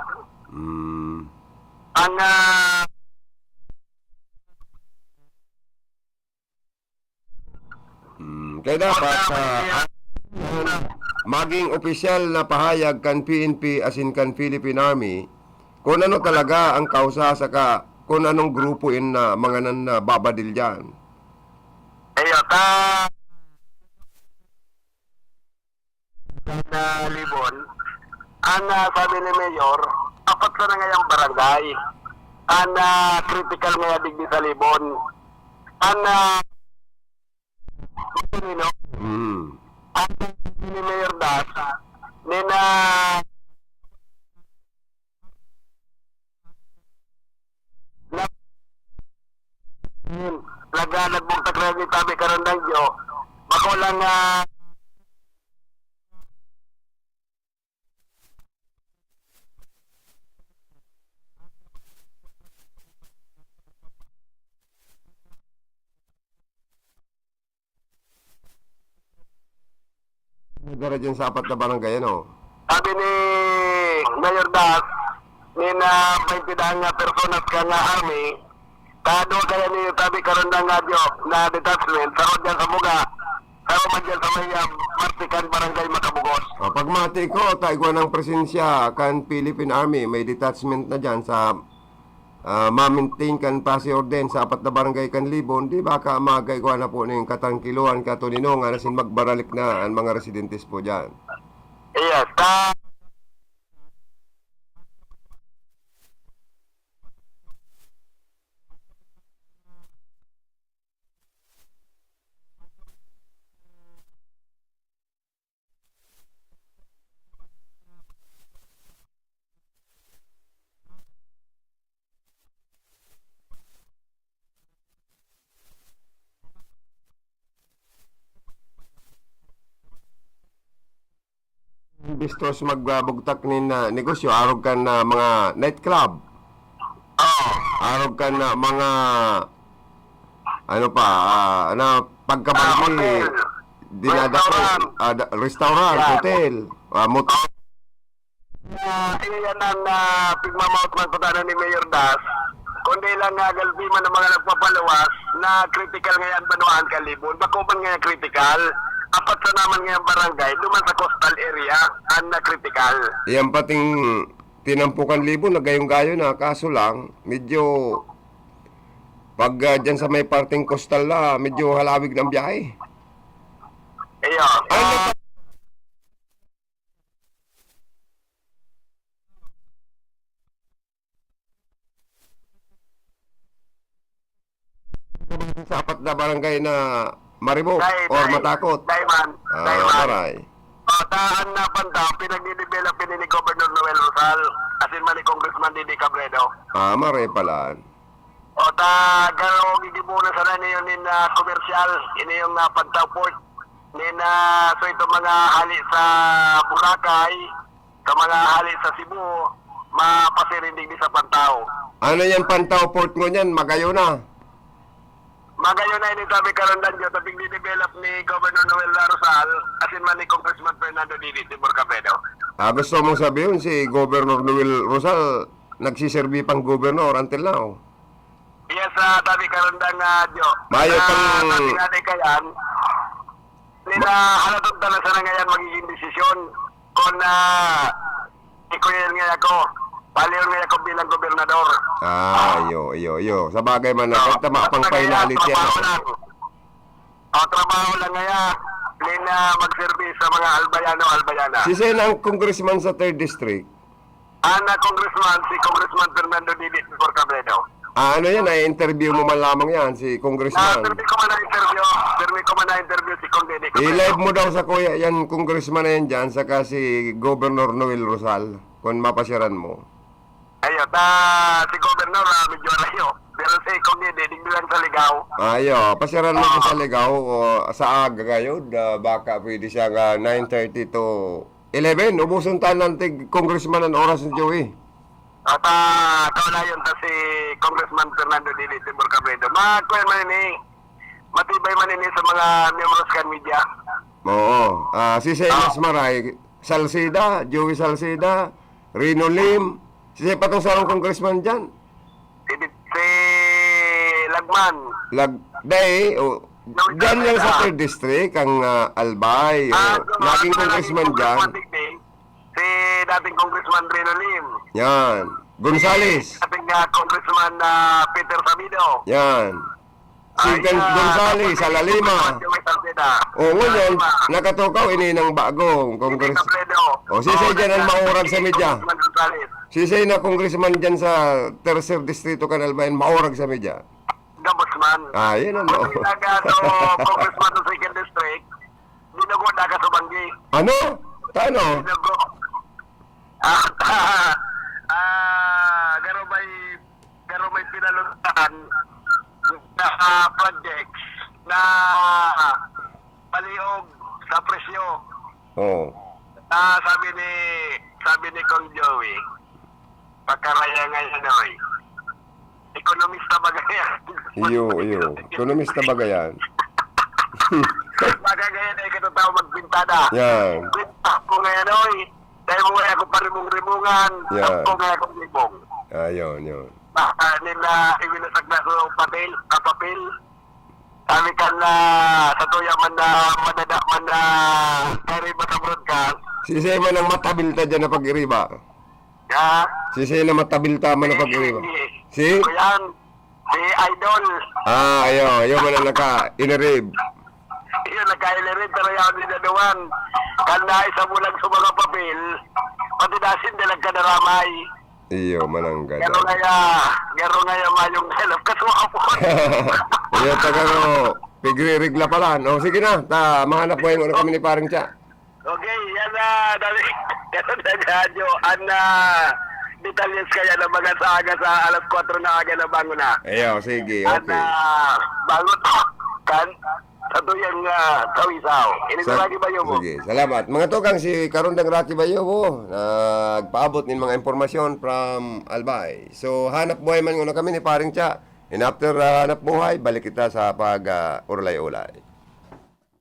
Mm. Ang, ah, Hmm, kaya dapat, ah, maging opisyal na pahayag kan P N P asin kan Philippine Army kung ano talaga ang kausa saka kung anong grupo in na mga nan-, nababadil diyan. Ayo, ta-, na Libon, ang, ah, sabi ni Mayor, apat na ngayang barangay ang, ah, critical ngaya digdi sa Libon. Ang, ah, Nino, Mm. ang sabi ni Mayor Das, ni na, na, laga nagbugtak na ni tabi karon ng Diyo. Bako lang, ah, Dara dyan sa apat na barangay, ano? Sabi ni Mayor Das, ni na baynte daan nga personas ka nga army, kadua kaya ni tabi karon na nga diyo na detachment, saro dyan sa Buga, saro man dyan sa may, ah, parte kan Barangay Makabugos. O, pagmati ko, ta igwa ng presensya kan Philippine Army, may detachment na dyan sa ah, ma-maintain kan pasi orden sa apat na barangay kan Libon, di ba ka maga igwa na po ning katangkiluhan, katuninongan, asin magbaralik na ang mga residentes po diyan? Yes, ta- Stores magbugtak nin, ah, negosyo, arog kan, ah, mga nightclub. Oo. Arog kan, ah, mga, ano pa, ah, na pagkabalgi, Ah, hotel. Dinadako, Restaurant. ah, da-, restaurant, Yan. hotel, ah, mot- Ah, iyan ang, ah, pigmamouth man po tayo ni Mayor Das. Kundi lang nga, galbi man ang mga nagpapaluwas na critical ngayon banwaan kalibon. Bako man ngayon critical. Apat sa naman ngayon barangay, duman sa coastal area, ang na critical. Iyan pating tinampukan libon, nagayong-gayo na. Kaso lang, medyo pag, ah, dyan sa may parting coastal na, medyo halawig ng biyahe. Iyo. Ano Ah, sa apat na barangay na maribok Dai, or dai. matakot? Dai man. Ah, Dai man. maray. O, ta an na Pantaw, pinagdidevelop ini ni Governor Noel Rosal, asin man ni Congressman Didi Cabredo. Ah, maray pala. O, ta, garo, gigibo na sana niyo nin, ah, komersyal, ini yung, ah, Pantaw Port. Nin, ah, so ito mga hali sa Boracay, sa mga hali sa Cebu, mapasiring digdi sa Pantaw. Ano yan, Pantaw Port mo niyan? Magayo na. Magayo na ini, sabi karon, Danjo, sa pigdidevelop ni Governor Noel Rosal, asin man ni Congressman Fernando Didi Timor Cabredo. Ah, gusto mong sabihin si Governor Noel Rosal nagsiserbi pang gobernador until now? Yes, ah, sabi karon, Dang, ah, Jo. Mayo Ah, pang sabi nga ni Kayan, nila, halaton ta na sana ngayon magiging desisyon kung, ah, ikuyan nga ako, paliyon nga ako bilang gobernador. Ah, iyo, iyo, iyo. Sa bagay man, So, nagtama pang basta kaya, finality, trabaho ano? lang. O, trabaho lang kaya, nila magserbi sa mga Albayano, Albayana. Si Sen ang congressman sa third district. Ana Congressman, si Congressman Fernando Didi Timor Cabredo. Ah, ano yan? Ay, interview mo man lamang yan, si Ah, Congressman. Permi ko man ang interview. Permi ko man ang interview si Cong Didi Cabredo. I-live mo daw sa kuya yan, Congressman na yan dyan, saka si Governor Noel Rosal, kung mapasyaran mo. Ayun, ta, si Governor, ah, medyo arayo. Pero si Cong Didi, digdi lang sa Ligao. Ayo, pasyaran mo ko sa Ligao o sa aga kayo, da, baka pwede siya nga nine thirty to eleven, ubuson ta ng tig congressman ang oras ni Joey. At, ah, kaulayon ta si Congressman Fernando Dili Timor Cabredo. Ma-, kuya man ini, matibay man ini sa mga miyembros kan media. Oo. Ah, si Senas Ah. Maray, Salceda, Joey Salceda, Rino Lim, si pa tong sarong congressman dyan. Si, si Lagman. Lag-, day, o, No, dyan lang sa ah. third district, ang, ah, Albay, Ah, o, so, naging ah, congressman naging dyan. Congressman digdi, si dating Congressman Rino Lim. Yan. Gonzales. Dating, ah, Congressman, ah, Peter Sabido. Yan. Si Ay, Gon-, ah, Gonzales, tapos si Salalima. Congressman Joey Salceda. O, ngayon, Salalima. nakatukaw, ini ng bagong Hindi Congress-, Robredo. o, si Oo, Sir Jan ang nagka-, maurag sa si media. Congressman Gonzales. Si Sir na congressman dyan sa Tercer Distrito, Canalbayan, maurag sa media. Gabos man. Ah, yun ang Kung maurag. hindi na gato, congressman sa second district, binugo na ka sa banggi. Ano? Tano? Binugo. Ah, ah, garo may, garo may pinaluntahan na projects na paliog sa presyo. Oo. Ah, sabi ni, sabi ni Kong Joey, "Pagkaraya ngayon, oy. Ekonomista ba ganyan?" Iyo, iyo. Ekonomista ba ganyan? Baka ganyan ay katatawa magpintada. Yan. Kwenta mo ngayon, oy. Dahil mo ngayon ako parimong-rimungan, Yan. ako ngayon ako ribong. Ah, yun, yun. Baka nila iwinasak na sa papel, kapapil. Sabi ka na, sa tuya man na, madada man na, kariba sa broadcast. Sisay man ang matabilta dyan na pag-iriba? Ha? Sisay na matabilta man na pag-iriba? Si? Si? Kuyan, si Idol. Ah, ayo, ayo man ang naka-inirib. Yun, nagka-inirib, pero yaon din na duman. Kan naisa mo lang sa mga papel, pati dasin, dalag ka na ramay. Iyo, mananggad. Garo ngaya, garo ngaya mayong help ka sa mga puwan. Iyo, tagaro, pigririgla pala. No, sige na, ta, mahanap mo yung ano kami ni Paring Cha. Okay, yan na, dali. Yan na, Joe. Ang, ah, detalyes kaya ng mga sa aga sa alas kwatro na aga na bangon na. Iyo, sige, Ang, okay. ah, bangon kan Sa tuyang, ah, Kawisaw. Ini Sa- sa Rocky Bayo mo. Sige, salamat. Mga tugang, si Karondang Rocky Bayo mo, nagpaabot nin mga impormasyon from Albay. So, hanap buhay man muna kami ni Paring Cha. And after, ah, hanap buhay, balik kita sa pag, ah, urlay-ulay.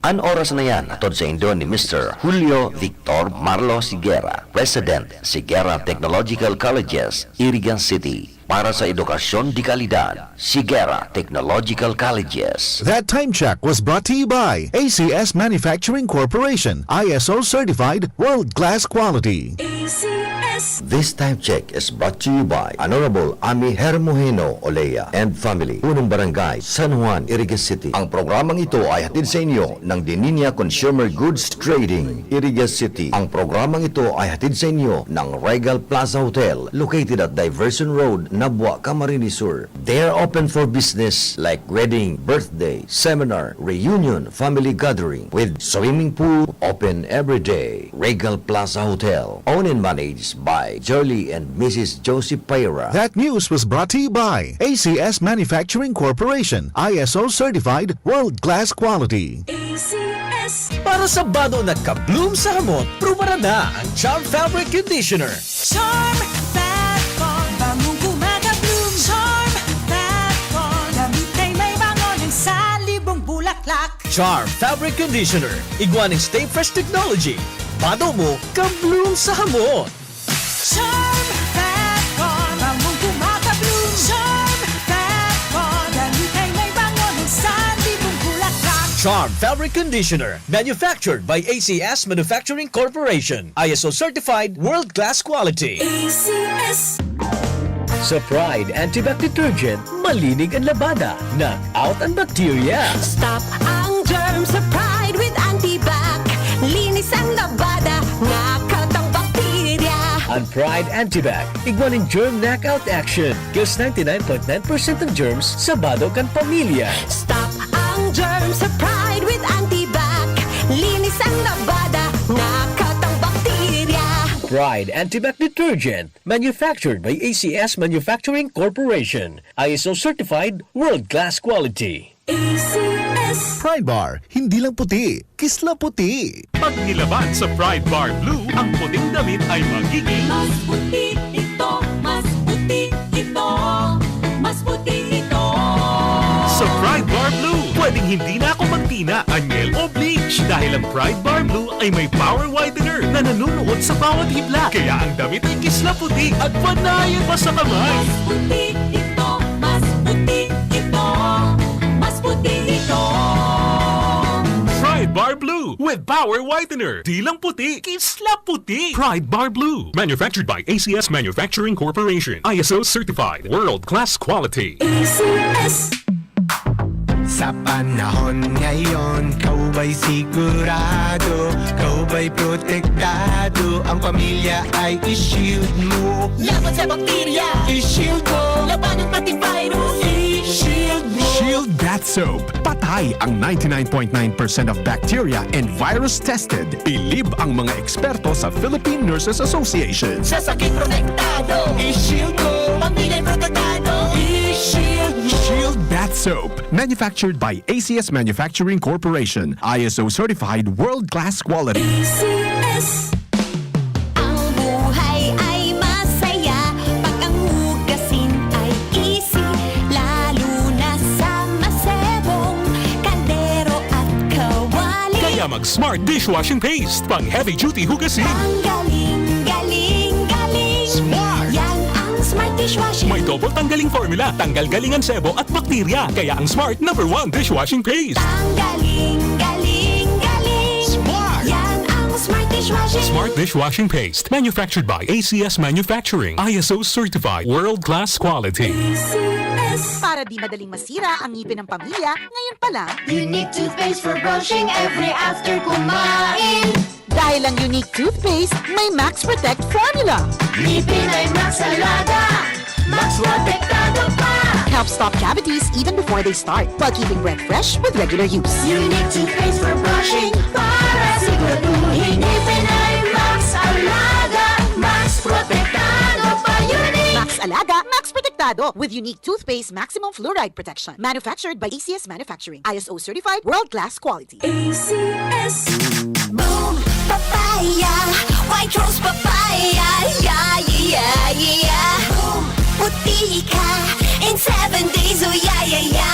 An oras na yan, hatod saindo ni Mister Julio Victor Marlo Siguera, President, Siguera Technological Colleges, Irigan City. Para sa edukasyon de kalidad, Siguera Technological Colleges. That time check was brought to you by A C S Manufacturing Corporation, I S O certified, world-class quality. A C S. This time check is brought to you by Honorable Ami Hermoheno Olea and family, Punong Barangay, San Juan, Iriga City. Ang programang ito ay hatid sa inyo ng Deninia Consumer Goods Trading, Iriga City. Ang programang ito ay hatid sa inyo ng Regal Plaza Hotel, located at Diversion Road, Nabua, Camarines Sur. They are open for business like wedding, birthday, seminar, reunion, family gathering with swimming pool open every day. Regal Plaza Hotel, owned and managed by Jolly and Missus Josie Pera. That news was brought to you by A C S Manufacturing Corporation, I S O certified, world-class quality. A C S. Para sa bado na ka-bloom sa hamot, prubaran na ang Charm Fabric Conditioner. Charm Fat Bond, bangong gumagabloom. Charm Fat Bond, damit ay may bango ng salibong bulaklak. Charm Fabric Conditioner, igwa ning Stay Fresh Technology. Bado mo, ka-bloom sa hamot. Charm Fat Bond, bangong gumagabloom. Charm Fat Bond, damit ay may bango ng salibong bulaklak. Charm Fabric Conditioner, manufactured by A C S Manufacturing Corporation. I S O certified, world-class quality. A C S. Sa Pride Antibac Detergent, malinig an labada, knock out an bacteria. Stop ang germs sa Pride with Antibac. Linis ang labada, knock out ang bakterya. An Pride Antibac, igwa nin germ knockout action. Kills ninety-nine point nine percent of germs sa bado kan pamilya. Stop ang germs sa Pride with Antibac. Linis ang labada, knock out ang bakterya. Pride Antibac Detergent, manufactured by A C S Manufacturing Corporation. I S O certified, world-class quality. A C S. Pride Bar, hindi lang puti, kisla puti. Pag nilaban sa Pride Bar Blue, ang puting damit ay magiging Mas puti ito, mas puti ito, mas puti ito. Sa Pride Bar Blue, pwedeng hindi na ako magtina, anyel o bleach dahil ang Pride Bar Blue ay may power whitener na nanunuot sa bawat hibla. Kaya ang damit ay kisla puti at panayan pa sa kamay. Mas puti ito, mas puti ito, mas puti ito. Pride Bar Blue with Power Whitener. Di lang puti, kisla puti. Pride Bar Blue. Manufactured by A C S Manufacturing Corporation. I S O certified. World class quality. A C S. Sa panahon ngayon, ikaw ba'y sigurado? Ikaw ba'y protektado? Ang pamilya ay i-shield mo. Laban sa bakterya, i-shield mo. Labanan pati virus, i-shield mo. Shield Bath Soap. Patay ang ninety-nine point nine percent of bacteria and virus tested. Bilib ang mga eksperto sa Philippine Nurses Association. Sa sakit protektado, i-shield mo. Pamilya protektado, i-shield mo. Shield Bath Soap. Manufactured by A C S Manufacturing Corporation. I S O certified, world-class quality. A C S. Ang buhay ay masaya pag ang hugasin ay easy, lalo na sa masebong kaldero at kawali. Kaya mag Smart Dishwashing Paste, pang heavy duty hugasin. Ang galing, galing, galing. Smart! Yan ang Smart Dishwashing. May double tanggaling formula, tanggal galing ang sebo at bakterya. Kaya ang Smart number one dishwashing paste. Ang galing, galing, galing. Smart! Yan ang Smart Dishwashing. Smart Dishwashing Paste, manufactured by A C S Manufacturing, I S O certified, world class quality. A C S. Para di madaling masira ang ngipin ng pamilya, ngayon pa lang. Unique toothpaste for brushing every after kumain. Dahil ang Unique Toothpaste may Max Protect Formula. Ngipin ay Max Alaga, Max Protektado pa. Helps stop cavities even before they start, while keeping breath fresh with regular use. Unique Toothpaste for brushing, para siguraduhin ngipin ay Max Alaga, Max Protektado pa. Unique! Max Alaga, Max Protektado. protektado with unique toothpaste maximum fluoride protection. Manufactured by A C S Manufacturing. I S O certified, world-class quality. A C S. Boom Papaya, White Rose Papaya, yeah, yeah, yeah. Boom, puti ka in seven days, oh yeah, yeah, yeah.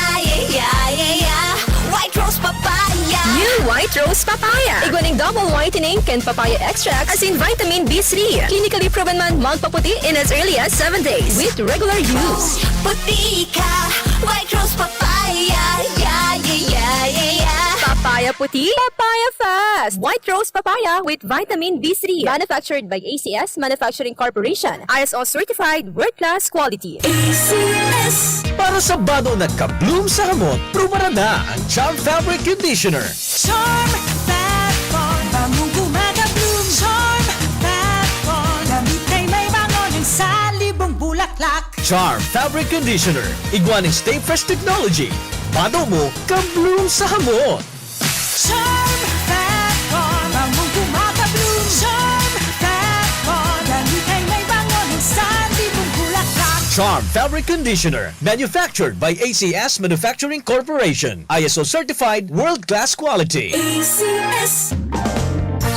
White Rose Papaya. New White Rose Papaya. Igwa nin double whitening kan papaya extract, asin vitamin B three. Clinically proven man magpaputi in as early as seven days with regular use. Puti ka, White Rose Papaya, yeah, yeah, yeah, yeah, yeah. Papaya puti, papaya fast. White Rose Papaya with vitamin B three. Manufactured by A C S Manufacturing Corporation. I S O certified, world-class quality. A C S. Para sa bado na ka-bloom sa hamot, prubaran na ang Charm Fabric Conditioner. Charm Fat Con, bangong gumagabloom. Charm Fat Con, damit ay may bango ng salibong bulaklak. Charm Fabric Conditioner, igwa nin Stay Fresh Technology. Bado mo, ka-bloom sa hamot. Charm Fat Con, bangong gumagabloom. Charm Fat Con, damit ay may bango ng salibong bulaklak. Charm Fabric Conditioner, manufactured by A C S Manufacturing Corporation. I S O certified, world-class quality. A C S.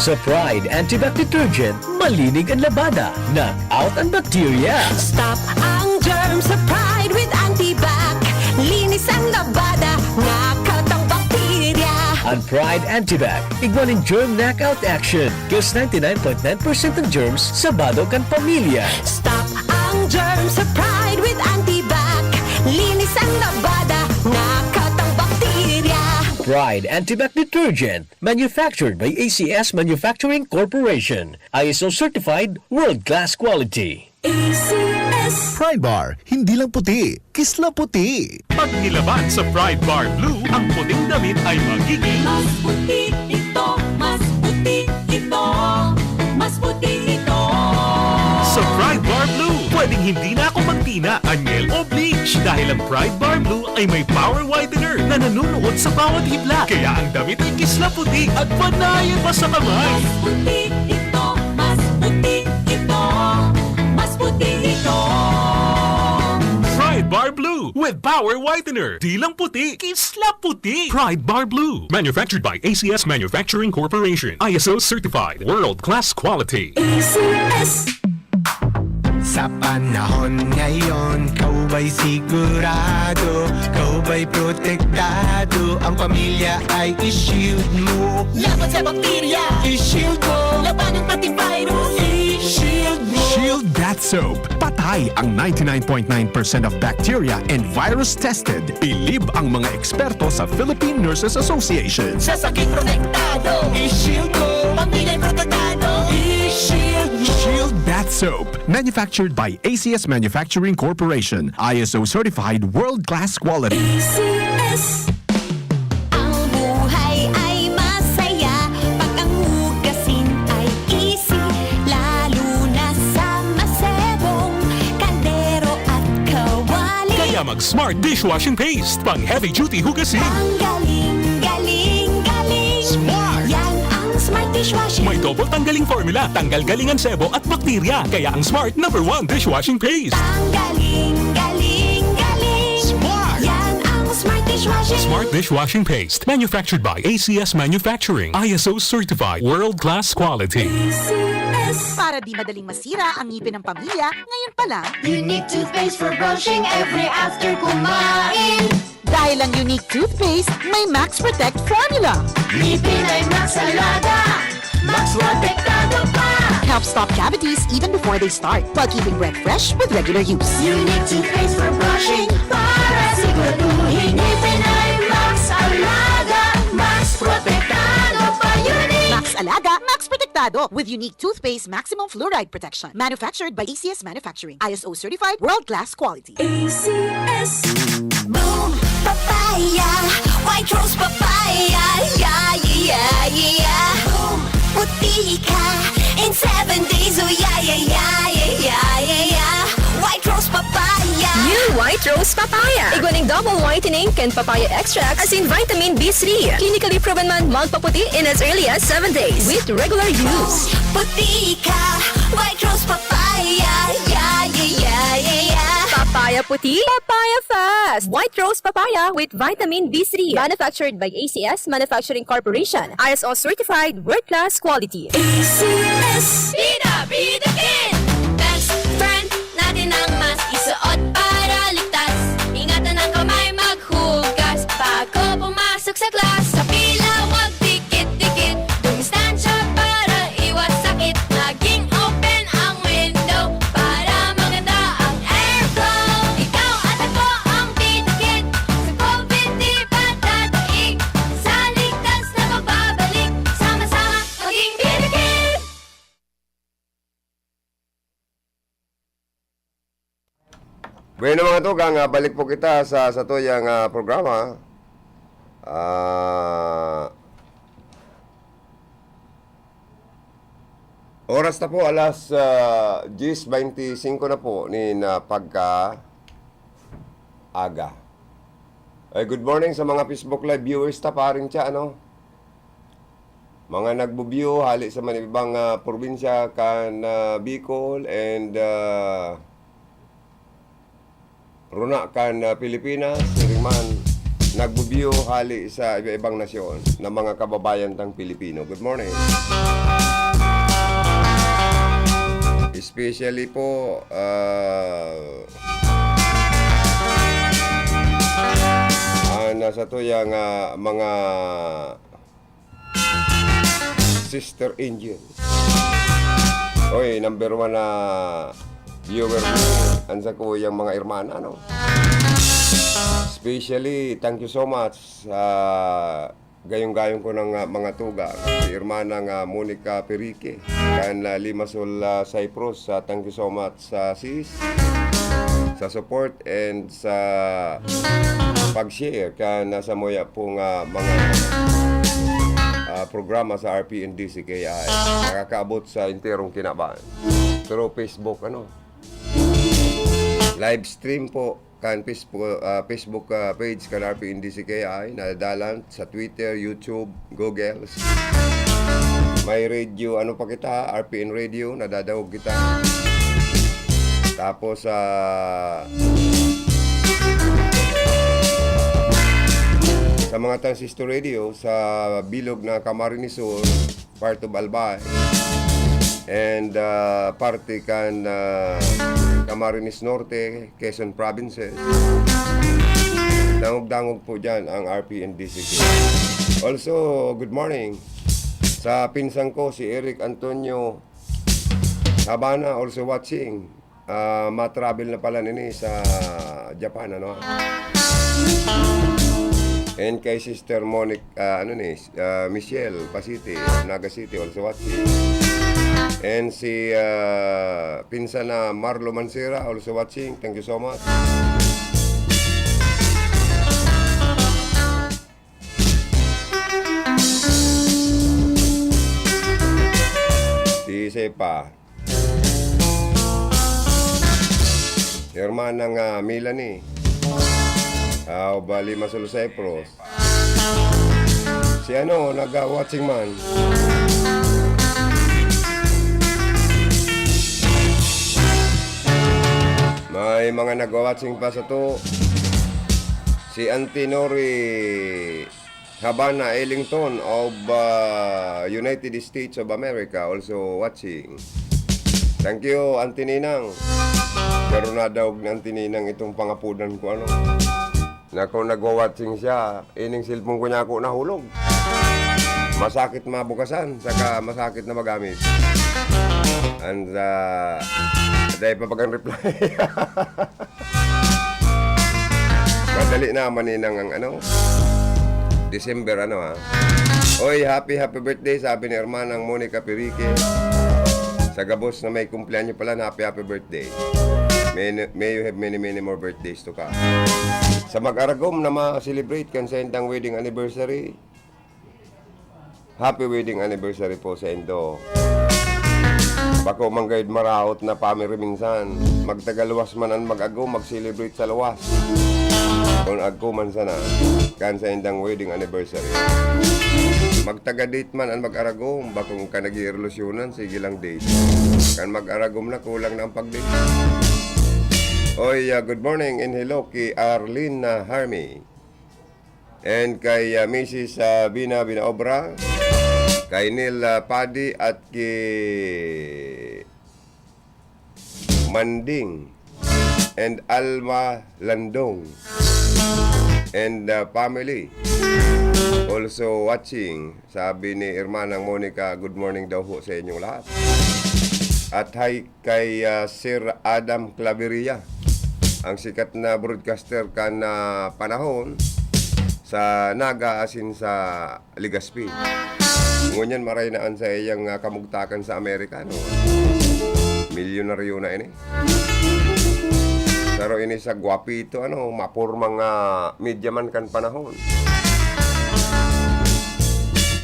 Sa Pride Antibac Detergent, malinig ang labada, knock out ang bakterya. Stop ang germ sa Pride with Antibac. Linis ang labada, knock out ang bakterya. Ang Pride Antibac, igwa nin germ knockout action. Cause ninety-nine point nine percent ng germs sa bado kan pamilya. Stop ang germ sa Pride with Antibac. Linis ang labada, knock out ang bakterya. Pride Antibac Detergent, manufactured by A C S Manufacturing Corporation. I S O certified, world-class quality. A C S. Pride Bar, hindi lang puti, kisla puti. Pag nilaban sa Pride Bar Blue, ang puting damit ay magiging mas puti ito, mas puti ito, mas puti ito. Sa Pride Bar Blue, pwedeng hindi na ako magtina, anyel o bleach dahil ang Pride Bar Blue ay may power whitener na nanunuot sa bawat hibla. Kaya ang damit ay kisla puti at panayan pa sa kamay. Mas puti ito, mas puti ito, mas puti ito. Pride Bar Blue with Power Whitener. Di lang puti, kisla puti. Pride Bar Blue. Manufactured by A C S Manufacturing Corporation. I S O certified. World-class quality. A C S. Sa panahon ngayon, ikaw ba'y sigurado? Ikaw ba'y protektado? Ang pamilya ay i-shield mo. Laban sa bakterya, i-shield mo. Labanan pati virus, i-shield mo. Shield Bath Soap. Patay ang ninety-nine point nine percent of bacteria and virus tested. Bilib ang mga eksperto sa Philippine Nurses Association. Sa sakit protektado, i-shield mo. Pamilya protektado, i-shield mo. Shield Bath Soap. Manufactured by A C S Manufacturing Corporation. I S O certified, world-class quality. A C S. Ang buhay ay masaya pag ang hugasin ay easy, lalo na sa masebong kaldero at kawali. Kaya mag Smart Dishwashing Paste, pang heavy duty hugasin. Ang galing, galing, galing. Smart! Yan ang Smart Dishwashing. May double tanggaling formula, tanggal galing ang sebo at bakterya. Kaya ang Smart number one dishwashing paste. Ang galing, galing, galing. Smart! Yan ang Smart Dishwashing. Smart Dishwashing Paste. Manufactured by A C S Manufacturing. I S O certified. World-class quality. A C S. Para di madaling masira ang ngipin ng pamilya, ngayon pa lang. Unique toothpaste for brushing every after kumain. Dahil ang Unique Toothpaste may Max Protect Formula. Ngipin ay Max Alaga, Max Protektado pa. Helps stop cavities even before they start, while keeping breath fresh with regular use. Unique toothpaste for brushing para siguraduhin ngipin ay Max Alaga, Max Protektado pa. Unique! Max Alaga, Max Protektado with Unique Toothpaste Maximum Fluoride Protection. Manufactured by A C S Manufacturing. I S O certified, world-class quality. A C S. Boom Papaya, White Rose Papaya, yeah, yeah, yeah, yeah. Boom, puti ka in seven days, oh yeah, yeah, yeah, yeah, yeah, yeah, yeah. White Rose Papaya. New White Rose Papaya. Igwa ning double whitening kan papaya extract, asin vitamin B three. Clinically proven man magpaputi in as early as seven days with regular use. Puti ka, White Rose Papaya, yeah, yeah, yeah, yeah, yeah. Papaya Puti, Papaya Fest! White Rose Papaya with Vitamin B three. Manufactured by A C S Manufacturing Corporation. I S O certified, world-class quality. A C S. Bida, bida kid! Best friend natin ang mask. Isuot para ligtas. Ingatan ang kamay maghugas bago pumasok sa class. Sa pila, wag dikit-dikit. Dumistansya para iwas sakit. Maging open ang window para maganda ang airflow. Ikaw at ako ang bida kid. Sa covid di pa dadaig. Sa ligtas na pagbabalik. Sama-sama maging bida kid. Bueno, mga tugang, ah, balik po kita sa, sa tuyang, ah, programa. Ah, oras na po, alas, ah, diyes beinti singko na po nin, ah, pagka-aga. Ay, good morning sa mga Facebook Live viewers ta, paring Cha, ano? Mga nagbo-view hali sa mga ibang, ah, probinsya kan, ah, Bicol and, ah, runa kan, ah, Pilipinas, siring man, nagbo-view hali sa iba-ibang nasyon na mga kababayan tang Pilipino. Good morning. Especially po, ah, ah, nasa tuyang, ah, mga Sister Angel. Oy, number one na viewer mo, ang sakuyang mga hermana, no? Especially, thank you so much sa gayong-gayong ko ng, ah, mga tugang. Si Hermana nga Monica Perique, kan, ah, Limassol, ah, Cyprus. Ah, thank you so much sa sis, sa support and sa pag-share kan nasa muya pong, ah, mga, ah, programa sa R P N D C K I. Nakakaabot sa enterong kinaban. Through Facebook, ano? Live stream po kan Facebook, ah, Facebook, ah, page kan R P N D C K I, nadadalan sa Twitter, YouTube, Google. May radio, ano pa kita, R P N Radio, nadadangog kita. Tapos, ah, sa mga transistor radio, sa bilog na Camarines Sur, part of Albay, and, ah, parte kan, ah, Camarines Norte, Quezon Provinces. Dangog-dangog po dyan ang R P N D C K. Also, good morning sa pinsan ko, si Eric Antonio Habana, also watching. Ah, ma-travel na pala nini sa Japan, ano? And kay Sister Monic, ah, ano ni, ah, Michelle Pasiti, Naga City, also watching. And si, ah, pinsan na Marlo Mansera, also watching. Thank you so much. Si Sepa. Hermana nga Melanie. Ah, bali, Masol Cyprus. Si ano, nag-watching man. May mga nag-watching pa sato. Si Auntie Nori Habana Ellington of, ah, United States of America also watching. Thank you, Auntie Ninang. Pero nadaog ni Auntie Ninang itong pangapudan ko, ano. Na kung nagwa-watching siya, ining cellphone ko niya ako nahulog. Masakit mabukasan, saka masakit na magamit. And, ah, dahil pa bagang reply. Madali na, maninang ang ano, December, ano, ha? Oy, happy, happy birthday, sabi ni Hermanang Monica Perique. Sa gabos na may kumpleanyo pala, happy, happy birthday. May, may you have many, many more birthdays to come. Sa mag-aragom na ma-celebrate kan sa indang wedding anniversary, happy wedding anniversary po sa indo. Bako man gayud maraot na family minsan. Magtagaluwas man an mag-agom, mag-celebrate sa luwas. Kun agko man sana, kan sa indang wedding anniversary. Magtaga-date man an mag-aragom, bakong ka nag-iilusyonan, sige lang date. Kan mag-aragom na, kulang na ang pag-date. Oy, ah, good morning and hello ki Arlene, ah, Harmy. And kay, ah, Missus, ah, Bina Binaobra, kay Neil, ah, Padi at ki Manding and Alma Landong and, ah, family. Also watching, sabi ni Hermanang Monica, good morning daw ho sa inyong lahat. At hi kay, ah, Sir Adam Claveria, ang sikat na broadcaster kan, ah, panahon sa Naga asin sa Legazpi. Ngunyan maray na an saiyang, ah, kamugtakan sa Amerika, no? Milyonaryo na ini. Pero ini sa gwapito, ano, mapormang, ah, media man kan panahon.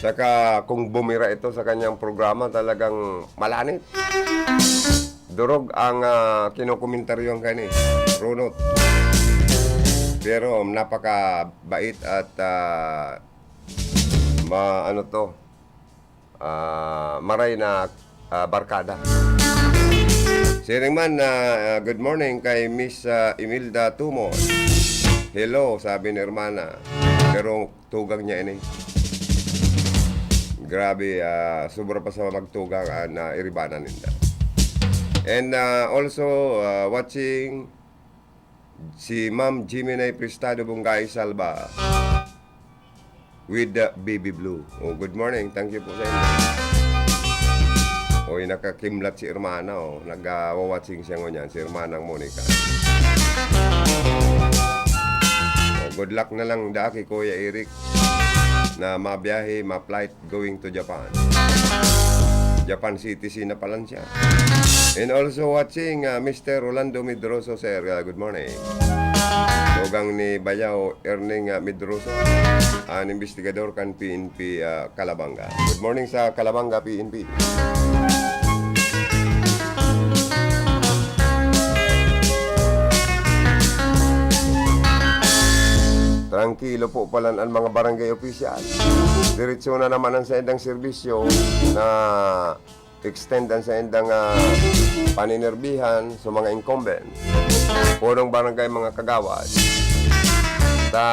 Saka kung bumira ito sa kanyang programa, talagang malanit. Durog ang, ah, kinokomentaryohan kaini, runot. Pero napakabait at, ah, ma-, ano to, ah, maray na, ah, barkada. Siring man na, ah, good morning kay Miss, ah, Imelda Tumon. "Hello," sabi ni hermana. Pero tugang niya ini. Grabe, ah, sobra pa sa magtugang an, ah, iribanan ninda. And, ah, also, ah, watching si Ma'am Jimmy Nay Prestado Bungay Salva with the Baby Blue. Oh, good morning. Thank you po sa inyo. Oy, nakakimlat si hermana, oh. Nagwa-watching siya ngunyan, si Hermanang Monica. Oh, good luck na lang daa ki Kuya Eric na mabiyahe, ma-flight going to Japan. Japan citizen na palan siya. And also watching, ah, Mister Rolando Medroso, sir. Ah, good morning. Tugang ni Bayaw Erning, ah, Medroso, an investigador kan P N P, ah, Calabanga. Good morning sa Calabanga P N P. Trangkilo po palan an mga barangay opisyal. Diretso na naman an saindang serbisyo na extend an saindang, ah, paninerbihan sa mga incumbent. Punong barangay, mga kagawad. Ta,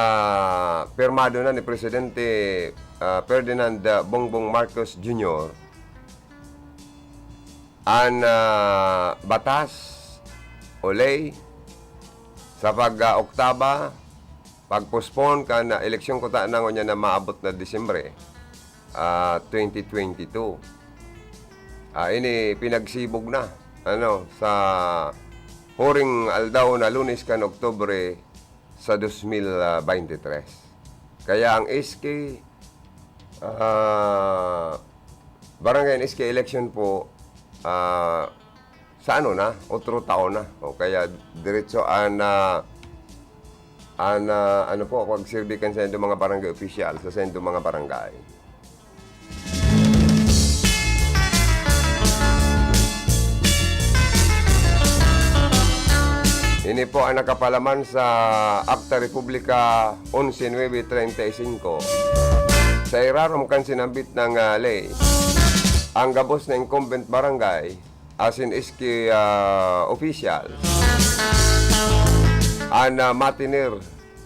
pirmado na ni Presidente, ah, Ferdinand, ah, Bongbong Marcos Junior an, ah, batas o ley sa pag, ah, oktaba, pag-postpone kan, ah, eleksyon kuta na ngunyan na maabot na Disyembre, ah, twenty twenty-two. Ah, ini pinagsibog na, ano, sa huring aldaw na Lunes kan Oktubre sa dos mil, ah, baynte tres. Kaya ang S K, ah, barangay and S K election po, ah, sa ano na, otro taon na. O kaya diretso an, ah, an, ah, ano po, pagserbi kan sa indong mga barangay opisyal, sa, sa indong mga barangay. Ini po ang nakapalaman sa Akta Republika onse nuebe treinta y cinco. Sa irarom kan sinambit na, ah, ley, ang gabos na incumbent barangay, asin S K, ah, officials, an, ah, matinir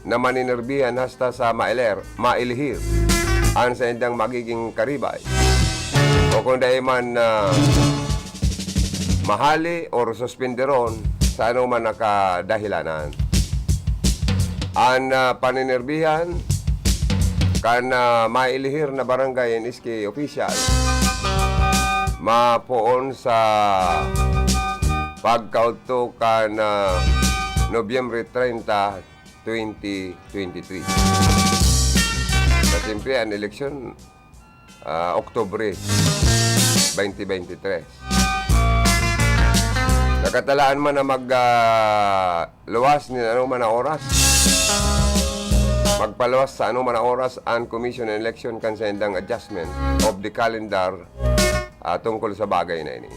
na maninerbihan hasta sa mailer, mailihir an saindang magiging karibay, o kung dai man, ah, mahali or suspenderon sa anoman na kadahilanan. An, ah, paninerbihan kan, ah, mailihir na barangay and S K official mapoon sa pagkaudto kan, ah, Nobyembre treinta, twenty twenty-three. Sa siyempre, an eleksyon, ah, Oktubre twenty twenty-three. Nakatalaan man na mag, ah, luwas nin anoman na oras. Magpaluwas sa anoman na oras an Commission on Election kan saindang adjustment of the calendar, ah, tungkol sa bagay na ini.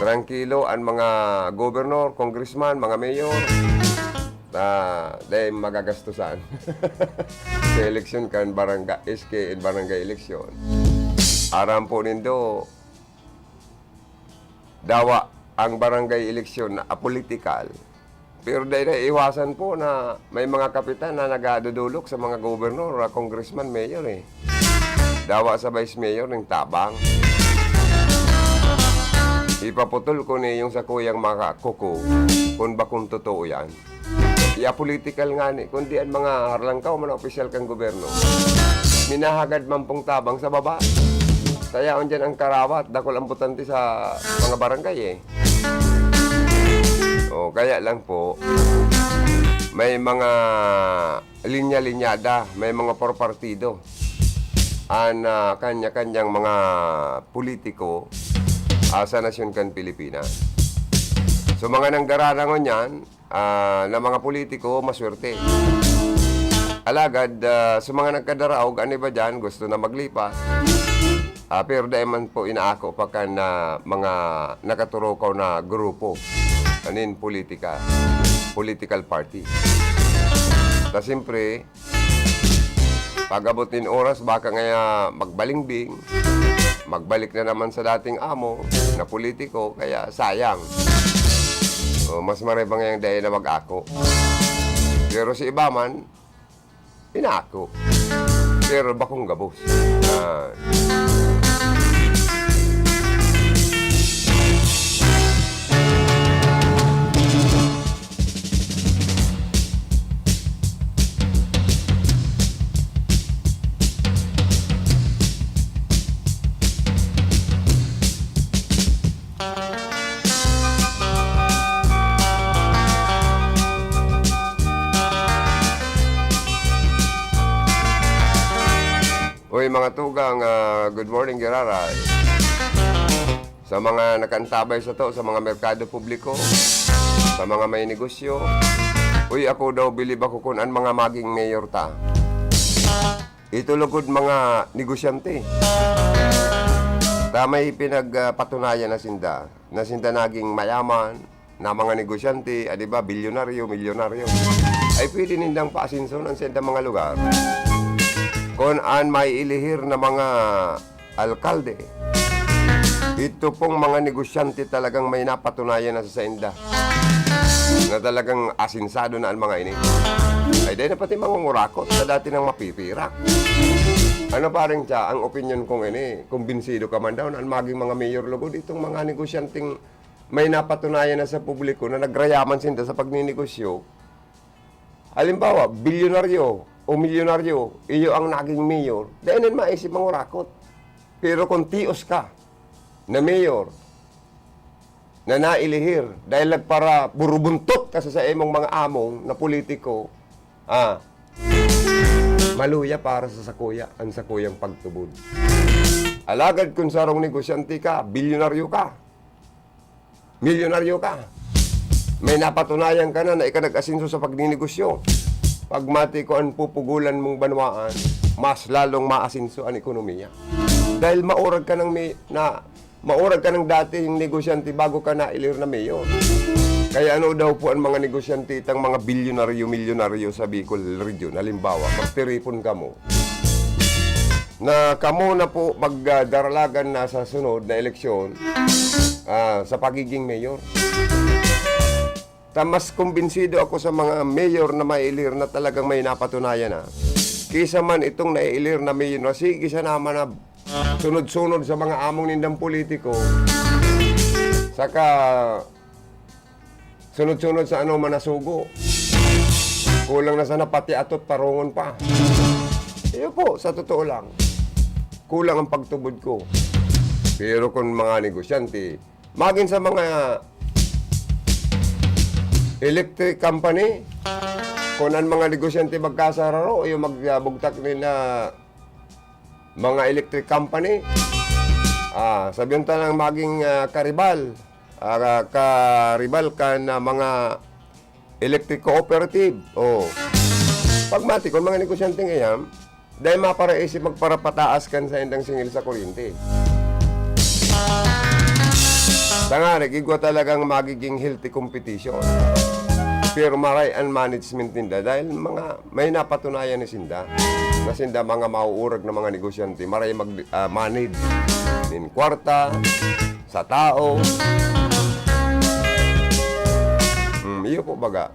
Trangkilo an mga gobernador, congressman, mga mayor, na dai magagastusan sa eleksyon kan barangay, S K and barangay election. Aram po nindo, dawa ang barangay eleksyon na apolitikal. Pero dai naiiwasan po na may mga kapitan na nagadudulok sa mga gobernador, congressman, mayor eh. Dawa sa vice mayor ning tabang. Ipaputol ko ni yung sa kuyang mga kuko kung bakong totoo yan. Iya-political nga ni, kundi ang mga harlangkaw man ang opisyal kan gobyerno. Minahagad man pong tabang sa baba. Kaya on dyan ang karawat, dakul ang botante sa mga barangay eh. O, kaya lang po, may mga linya-linyada, may mga por partido an, ah, kanya-kanyang mga politiko, ah, sa nasyon kan Pilipinas. So, mga nanggararangon yan, ah, na mga politiko, maswerte. Alagad, ah, sa mga nagkadaraog, ano ba dyan, gusto na maglipat. Ah, pero dai man po inaako pa kan, ah, mga nakaturukaw na grupo. Anin politika, political party. Ta siyempre, pag-abot nin oras, baka ngaya magbalingbing, magbalik na naman sa dating amo na politiko, kaya sayang. O, mas maray pa ngayang dai na mag-ako. Pero si iba man, inaako. Pero bakong gabos. Ah. Uy, mga tugang, ah, good morning, giraray. Sa mga nakaantabay sato, sa mga merkado publiko, sa mga may negosyo, uy, ako daw, bilib ako kun an mga maging mayor ta. Ito lugod mga negosyante. Ta may pinagpatunayan na sinda, na sinda naging mayaman, na mga negosyante, ah, di ba, bilyonaryo, milyonaryo. Ay pwede nindang paasinson an saindang mga lugar. Kun an maiilihir na mga alkalde, ito pong mga negosyante talagang may napatunayan na sa sainda na talagang asinsado na an mga ini. Ay, dai na pati mangungurakot sa dati nang mapipirak. Ano, pareng Cha, ang opinyon kong ini, kumbinsido ka man daw na an maging mga mayor lugod, itong mga negosyanteng may napatunayan na sa publiko na nagrayaman sinda sa pagninegosyo. Halimbawa, bilyonaryo o milyonaryo, iyo ang naging mayor, dai na maisip mangurakot. Pero kung tios ka na mayor, na nailihir dahil nagparaburubuntot ka sa saimong mga among na politiko, ah, maluya para sa sakuya, ang sakuyang pagtubod. Alagad kung sarong negosyante ka, bilyonaryo ka, milyonaryo ka, may napatunayan ka na na ika nag-asenso sa pagninegosyo. Pagmati ko an pupugulan mong banwaan, mas lalong maasenso an ekonomiya. Dahil maurag ka ng may, na, maurag ka ng dating negosyante bago ka nailir na mayor. Kaya ano daw po ang mga negosyante, itang mga bilyonaryo, milyonaryo sa Bicol Region? Halimbawa, magtiripon kamo na kamo na po magdaralagan na sa sunod na eleksyon, ah, sa pagiging mayor. Ta mas kumbinsido ako sa mga mayor na mailir na talagang may napatunayan na, kaysa man itong naiilir na mayor na sige siya naman na sunod-sunod sa mga among nindang politiko, saka sunod-sunod sa ano, manasugo. Kulang na sana pati atot, tarungon pa. Iyo po, sa totoo lang, kulang ang pagtubod ko. Pero kung mga negosyante, magin sa mga electric company, kung ang mga negosyante magkasararo, yung magbugtak nila mga electric company, ah, sabihin ta lang maging, ah, karibal, ah, karibal kan, ah, mga electric cooperative. Oh. Pagmati ko, mga negosyante ngayon, dahil maparaisip magparapataas kan saindang singil sa kuryente. Tangarig, igwa talagang magiging healthy competition. Pero maray ang management ninda dahil mga may napatunayan ni sinda na sinda mga mauurag na mga negosyante, maray mag, ah, manage nin kwarta sa tao. po baga.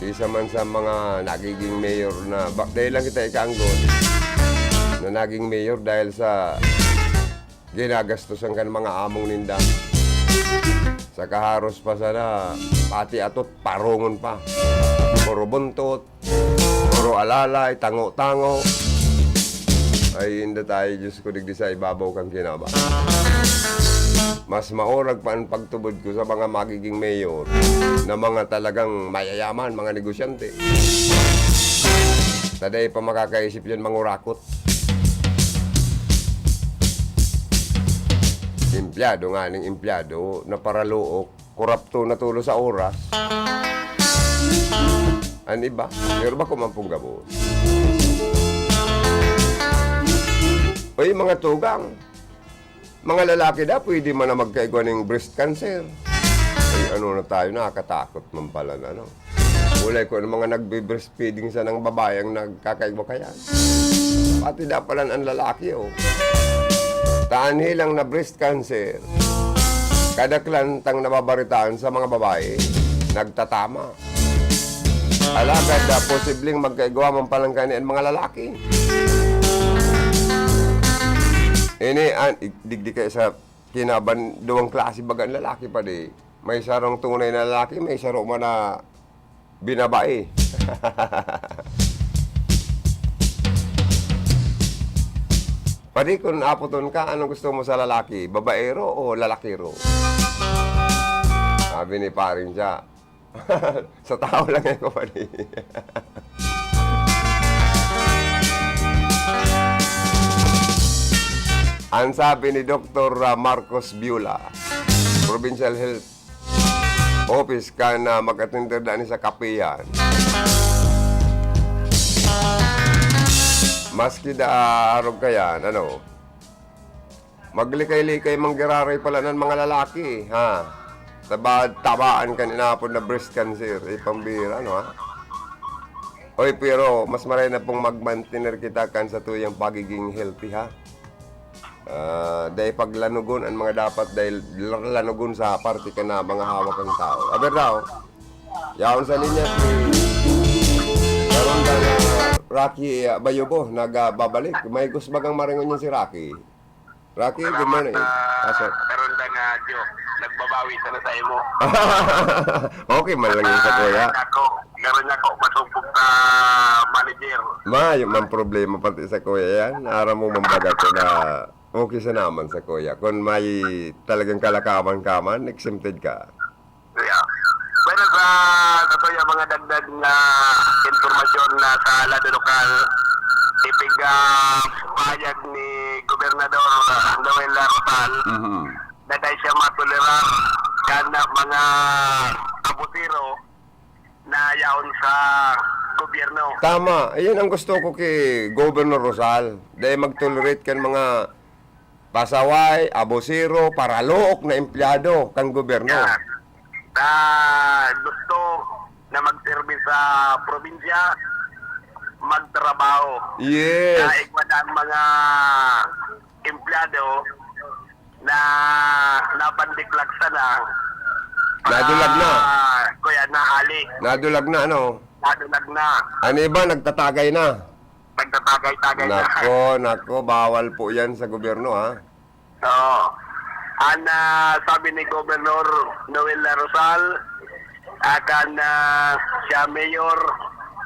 Isa man sa mga nagiging mayor na, ba-, dahil lang kita ikaanggot na naging mayor dahil sa ginagastosan kan mga among ninda. Sa kaharos pa sana, pati atot, parongon pa. Puro buntot, puro alalay, tango-tango. Ay, inda tayo, Diyos ko, digdi sa ibabaw kan kinaba. Mas maurag pa ang pagtubod ko sa mga magiging mayor na mga talagang mayayaman, mga negosyante. Taday pa makakaisip yan, mangurakot. Empleyado nga ning empleyado na paraluok, korapto na tulo sa oras. An iba, pero bako man pong gabos. Uy, mga tugang, mga lalaki da, pwede man na magkaigwa ning breast cancer. Ay, ano na tayo, nakakatakot man pala na, no? Ulay ko ang mga nagbe-breastfeeding sa nang babae ang nagkakaigwa kayan. Pati da pala ang lalaki, oh. Taan hilang na breast cancer. Kadaklan tang nababaritaan sa mga babae, nagtatama. Alagad, ah, posibleng magkaigwa man palang kani ang mga lalaki. Ini, an, ig-, digdi kayo sa kinaban, duwang klase baga ang lalaki pa di. May sarong tunay na lalaki, may saro man na binabae. Padi, kun apoton ka, anong gusto mo sa lalaki? Babaero o lalakero? Sabi ni paring siya, sa tao lang yan, kumani. Ang sabi ni Doktor, ah, Marcos Biula, Provincial Health Office, kan, ah, mag-atender na ni sa kapiyan. Maski da, ah, arog kayan, ano, maglikay-likay manggiraray pala ng mga lalaki, ha? Taba-, tabaan kan inapod na breast cancer, eh, pambira, no, ha? Oy, pero mas maray na pong mag-mantener kita kan sa tuyang pagiging healthy, ha? Ah, dai paglanugon ang mga dapat dai lanugon sa parte kan mga hawak kan tao. Aber daw, yaon sa linya si Karonda na Rocky, ah, Bayubo, nagbabalik. May gusto bagang maringon niya si Rocky. Rocky, good morning. Salamat, ah, Karonda nga, Jo. Nagbabawi sana sa imo. Okay man lang yun sa kuya. Ako, meron ako, masubog sa manager. Mayo man problema pati sa kuya yan. Aram mo, mambaga ko na okay sa naman sa kuya. Kung may talagang kalakawan ka man, exempted ka. Yeah. Bueno, sa, sa tuya, mga dagdag na impormasyon na sa lado lokal, ipig, ah, pahayag ni Gobernador, ah, Noel Rosal, Mhm. na dai siya matolerar kan mga abusero na yaon sa gobyerno. Tama. Ayan ang gusto ko ki Governor Rosal. Dai mag-tolerate kan mga pasaway, abusero, paraluok na empleyado kan gobyerno. Yan. Na gusto na magserbi sa probinsya, magtrabaho. Yes. Na igwa na ang mga empleyado na nabandiklak sana. Nadulag na. Ah, kuya, naali. Nadulag na, ano? Nadulag na. Ang iba, nagtatagay na. Nagtatagay-tagay na. Nako, nako, bawal po yan sa gobyerno, ha? Oo. Ang, ah, sabi ni Gobernador Noel Rosal, akan, ah, siya mayor,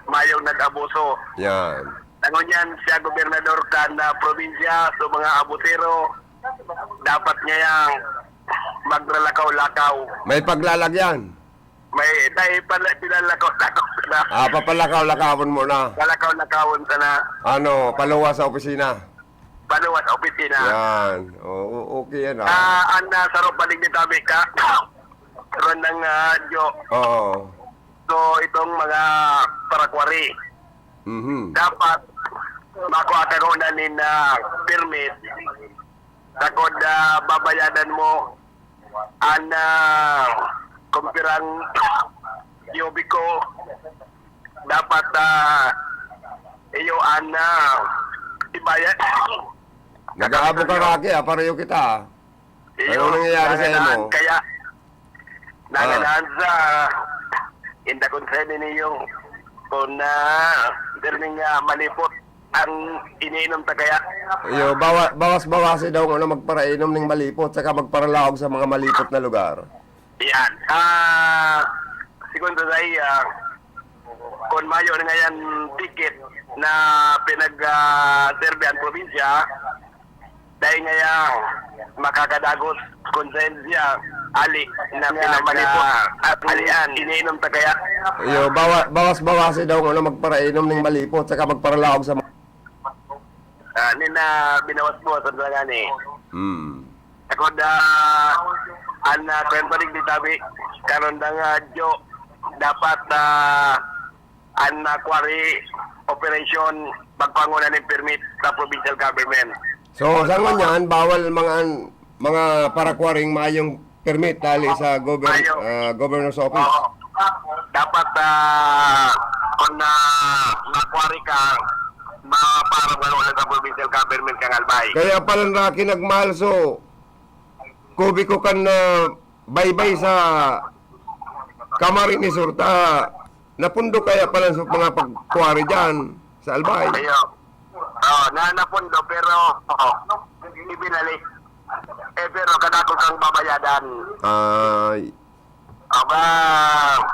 mayong nag-abuso. Yan. Tangon yan, siya gobernador kan, ah, probinsya, so mga abusero, dapat ngayang magralakaw-lakaw. May paglalagyan. May, dahil pala, pinalakaw-lakaw na. Ah, papalakaw-lakawon mo na. Palakaw-lakawon sana. Ano, paluwas sa opisina? Paluwas sa opisina. Yan. Oo, okay yan, ah. Ah, ang, ah, sarong paligid namin ka, karon ng, ah, Jo. Oo. So, itong mga parakwari, Mhm. dapat makuha ka na nin, ah, permit. Takod, ah, babayadan mo an, ah, kumpirang yubiko, dapat, ah, Iyo, an, ah, ibayad. Nag-aabo ka, Rocky, ah, pareho kita, ah. Iyo, Ano nangyayari sa imo? Kaya, Ah. naganahan sa inda kung sa ninyo, kung na, pirmi nga malipot ang iniinom ta kaya. Iyo, bawa-, bawas-bawasi daw kung ano magparainom ning malipot, saka magparalaog sa mga malipot na lugar. Yan. Ah, sigon sa saiya, kung mayo na ngayan ticket na pinag, ah, serve ang probinsya, dahil ngaya makakadagos konsensya, ali na Nga, pinag, malipot. ah, alian, iniinom ta kaya. Iyo, bawa-, bawas-bawasi daw kung ano magparainom ning malipot, saka magparalaog sa mga Ah, nina binawas-bawas ang talaga ni. Hmm. Ako da, an, ah, kwen pa rin di tabi, karon da nga, Jo, dapat, ah, an, ah, quarry operation, magpanguna ning permit sa provincial government. So, sa ngunyan, bawal mga, mga para quarrying mayong permit tali sa govern-, Mayo. ah, governor's office? Oo. Dapat, ah, kung na, na-quarry ka, maparang ano na sa provincial government kang Albay. Kaya pala, Rocky, nagmahal so, kubiko kan, ah, baybay sa Camarines Sur, ta napundok kaya pala sa mga pag-quarry dyan sa Albay. Ayo. Oh, na napundo, pero, oh, ibinalik. Eh, pero kadako kang babayadan. Ay. Aba,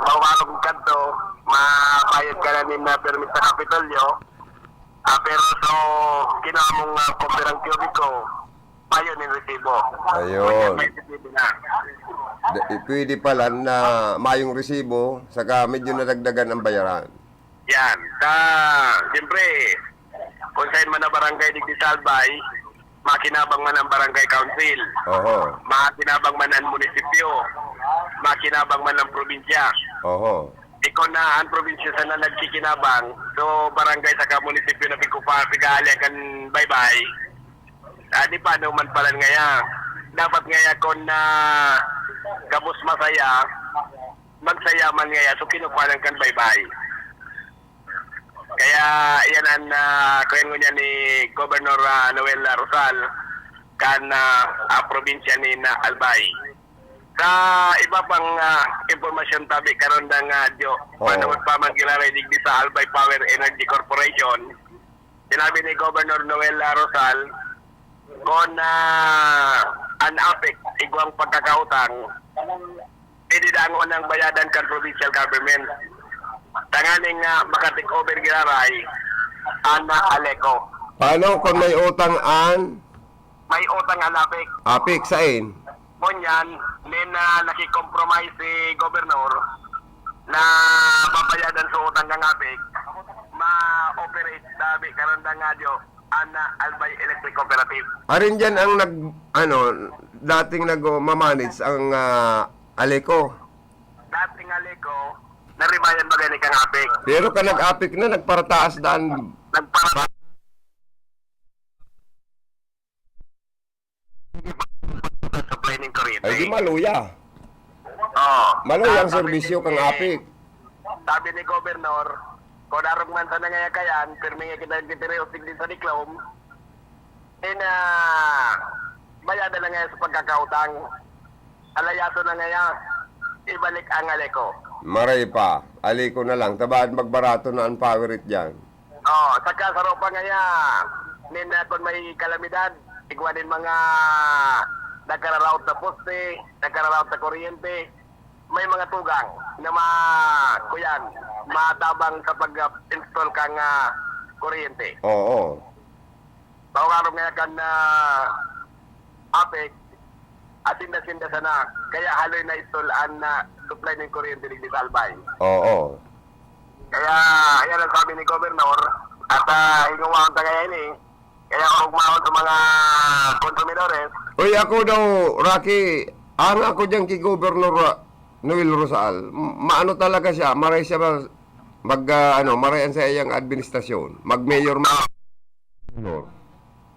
mawarog kadto, mabayad ka na nin, ah, permit sa Kapitolyo. Ah, pero so, kinuha mong, ah, kopya ng kubiko, payo nin resibo. Ayun. Pwede may resibo na. Da-, eh, pwede pala na mayong resibo, saka medyo nadagdagan ang bayaran. Yan. Sa, siyempre, kung saan man na barangay digdi sa Albay, makinabang man ang barangay council, Oho. makinabang man ang munisipyo, makinabang man ang probinsya. Oho. Ikaw na ang probinsya sana nagkikinabang, so barangay saka munisipyo na pigkupa-, pigaali kan baybay. Ah, di paano man pala ngaya? Dapat ngaya kung na gabos masaya, magsaya man ngaya, so kinukuha lang kan baybay. Kaya yan ang, ah, kuyan ngunyan ni Governor, ah, Noel Rosal kan, ah, ah, probinsya ni na Albay. Sa iba pang, ah, impormasyon tabi karon da nga, Jo, Oo. panahon pa man giraray digdi sa Albay Power Energy Corporation, sinabi ni Governor Noel Rosal, kun, ah, an APEC igwang pagkakautang, pwede dangon ang bayadan kan provincial government. Tanganing, ah, maka-take over giraray an, ah, ALECO. Paano kung may utang an May utang an APEC. APEC, sain? Ngunyan, nin, ah, naki-compromise si Governor na babayadan sa utang kan APEC, ma-operate tabi karon da nga, Jo, an, ah, Albay Electric Cooperative. Arin dyan ang nag, ano, dating nagmamanage ang, ah, ALECO. Dating ALECO, naribayan baga ni kang APEC. Pero kan nag-APEC na, nagparataas daan. Nagpara-, supply nin kuryente. Ay, di maluya. Oo. Maluya ang Ah, sabi serbisyo ni, kang APEC. Sabi ni Governor, kung arog man sana ngaya kayan, pirmi nga kita nagtitirios digdi sa Diclom, eh, na bayadan na ngaya sa pagkakautang. Alayaso na ngaya, ibalik ang ALECO. Maray pa, ALECO na lang. Tabaan magbarato na ang power rate dyan. Oh, saka saro pa ngaya, nin, ah, kung may kalamidad, igwa nin mga nagkararaot na poste, nagkararaot na kuryente, may mga tugang na ma-, kuyan, matabang sa pag-install kang, ah, kuryente. Oo. Bawaro nga kan, ah, APEC, asinda-sinda sana. Kaya haloy na istol an, ah, supply nin kuryente digdi sa Albay. Oo. Kaya, yan ang sabi ni Governor. At, ah, hingawaan ta kaya ini. Kaya kung mahon sa mga konsumidores. Uy, ako daw, Rocky, ang ako dyan kay Governor Ra-, Noel Rosal, m-, maano talaga siya, maray siya mag-, mag, ah, ano, maray ang sa iyang administrasyon. Mag-mayor man.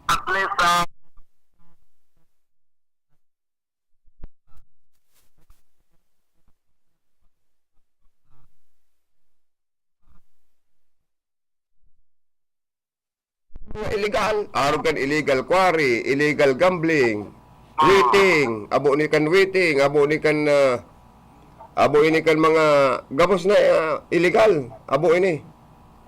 At least, ah, Mga illegal. Arog kan illegal quarry, illegal gambling, waiting, abo ni kan waiting, abo ni kan, ah, abo ini kan mga gabos na, ah, illegal. Abo ini.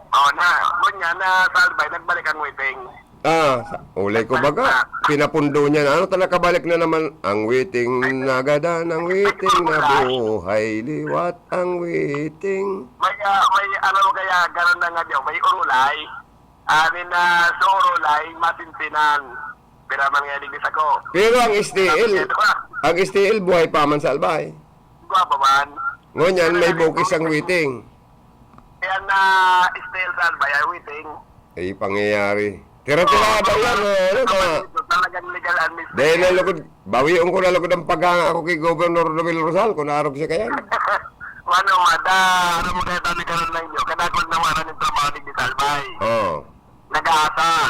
Oh, na, ngunyan na sa Albay, nagbalik ang waiting. Ah, sa, ulay ko baga, pinapundo niya na. Ano ta nakabalik na naman? Ang waiting nagadan, ang waiting na buhay, liwat ang waiting. May, ah, may ano kaya, ganun na nga diyo, may urulay. Amin na sa urulay, matintinan. Pira man nga digdi sako. Pero ang S T L, Ano ba? Ang S T L buhay pa man sa Albay. Buhay pa man. Ngunyan, may bukis ang waiting. Yan na S T L sa Albay, ay waiting. Ay, pangyayari. Tira-tirada yan, eh. Ano ba? Ito talagang legal and Dahil na lugod, bawion ko na lugod ang paghanga ako kay Governor Romel Rosal kung naarog siya kayan. Ano, mada, ano mo kaya tani karon lang yun? Kadagod na wala ng trabaho ni Albay. Oo. Nag-aasa.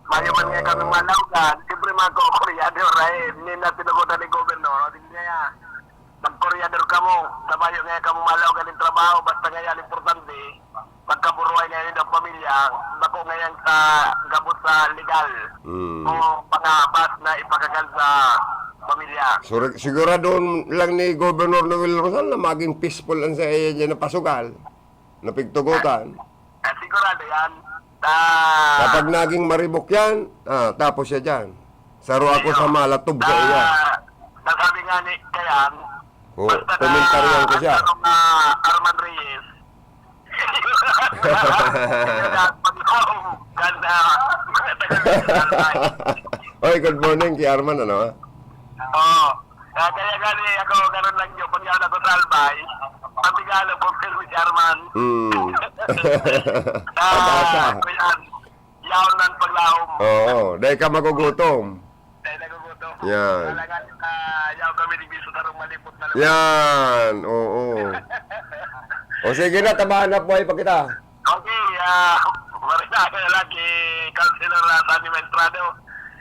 Mayo man nga kami Ah. malawgan, siyempre mga kukuryado, right? Hindi na tinugutan ni Governor. O, di kaya, magkuryador kamo. Sa mayo nga kamo malawgan ng trabaho, basta ngayon, importante, magkaburuhay ngayon ang pamilya, bako ngayon sa gabos sa legal. Mm. O pangabas na ipakakal sa pamilya. Sur-, sigurado lang ni Governor Noel Rosal na maging peaceful ang sa iya dyan na pasugal, na pigtugutan. Ah, sigurado yan. Ah, Kapag naging maribok yan, ah, tapos siya dyan. Saro ako Ayun. sa malatob sa iya. Ah, nasabi nga ni Kayan, Oh, basta komentaryo na ko siya. ano nga Arman Reyes. Ganda. Oy, good morning kay Arman, ano, ah? Oo. Ah, kaya gani ako, ganun lang yun. Pag yan ako sa Albay, ang Tagalog, kung si Arman. Hmm. Ah, Pag-asa. Kuya, yaon ng paglahom. Oo, dahil ka magugutom. Dahil nagugutom. Yan. Wala nga, ah, yaw kami ni Biso Tarong malipot na lang. Yan, oo. O sige na, tabahan na buhay pa kita. Okay, ah, marita ka na lang kay Councilor, ah, Sonny Maestrado.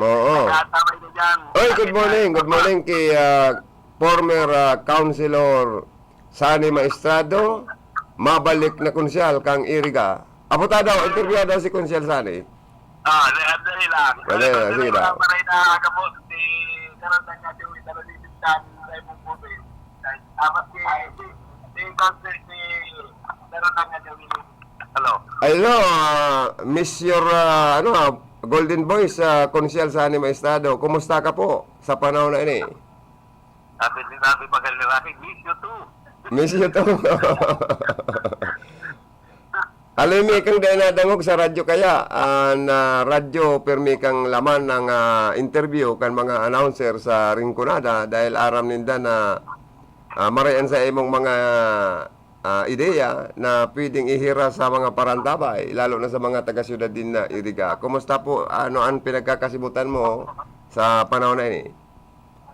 Oo. Nakatamay ka dyan. Oy, good morning. Good morning kay, ah, former, ah, Councilor Sonny Maestrado, mabalik na konsyal kang Iriga. Apo ta daw, interview daw si Konsyal Sonny. Ah, le-, ah, dali lang. Wala, Ano, sige ano, daw. Maray na kapos, si Karan na nga, yung ito na dito sa sa ibang puso, eh. Tapos si, si, si Consul, si Karan na nga, yung Hello. Hello, ah, Miss your, ah, ano, ah, Golden Voice, ah, Konsyal Sonny Maestrado. Kumusta ka po sa panahon na ini? Sabi ni Rafi Bagal ni Rafi, "Miss you too." Miss you too. Alam mo, ikang dai nadangog sa radyo kaya, ah, na radyo, pirmi kang laman ng, ah, interview kan mga announcer sa Rinconada dahil aram ninda na, ah, maray an sa imong mga, ah, ideya na pwedeng ihira sa mga parantabay, lalo na sa mga taga-syudad din na Iriga. Kumusta po? Ano ang pinagkakasibutan mo sa panahon na ini?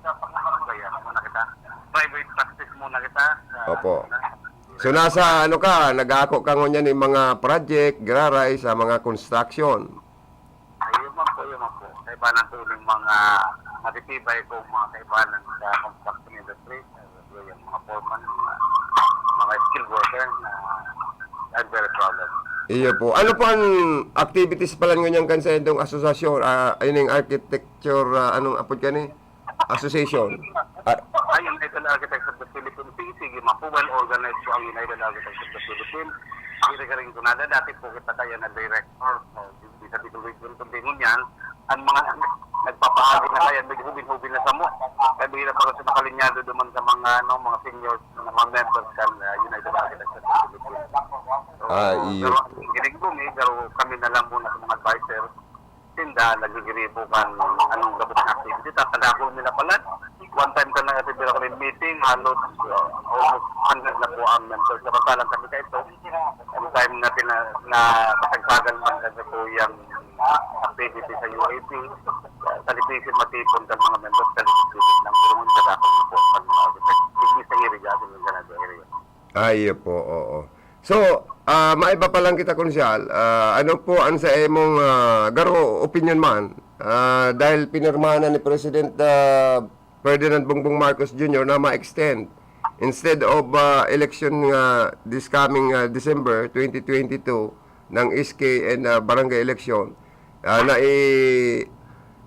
Kaya muna kita. Private practice muna kita. Sa Opo. So, nasa ano ka, nag-aako ka ngunyan ning mga project, giraray sa mga construction? Ayun man po, yun man po. Kaibanan ko yung mga matitibay kong mga kaibanan sa construction industry. Yung mga foreman, mga, mga skilled worker na I'm very proud of. Iyo po. Ano po ang activities pala ngunyan kan sa indong asosasyon? Ah, ayun yung architecture, ah, anong apod ka ni? Association. Ah, Ay, United Architects of the Philippines, sige, sige, man po, well organized po ang United Architects of the Philippines. Hindi ka rin kunada, dati po kita kaya na director, no? Di sa Bicol Region, kundi ngunyan, ang mga nagpapaagi na kaya, may hubin-hubin na samo. Kaya bihira pa kasi makalinyado duman sa mga, ano, mga senior na mga members kan, ah, United Architects of the Philippines. So, Ah, iyo. pero ang ginigbong, eh, pero kami na lang muna sa mga advisor. Sinda, nagigiribo kan anong gabos na activity. Tatanda ko nila pala, one time ka na kasi bira kami meeting, halos, uh, almost hundred na po ang members. Samantalang kami ka ito, ang time na pina-, na kasagsagan man kasi po yung activity sa U A P, uh, sa Lipisin matipon ka mga members, sa Lipisin lang. Pero ngunyan sa dapat na po, ang mga Lipisin area, sa mga area. Ay, iyo po, oo. So, ah, maiba pa lang kita, Konsyal. Ah, ano po ang sa imong, ah, garo opinion man? Ah, dahil pinirmahan na ni President, ah, Ferdinand Bongbong Marcos Junior na ma-extend instead of, ah, election nga this coming, ah, December twenty twenty-two ng S K and, ah, barangay election, Ah, na i-,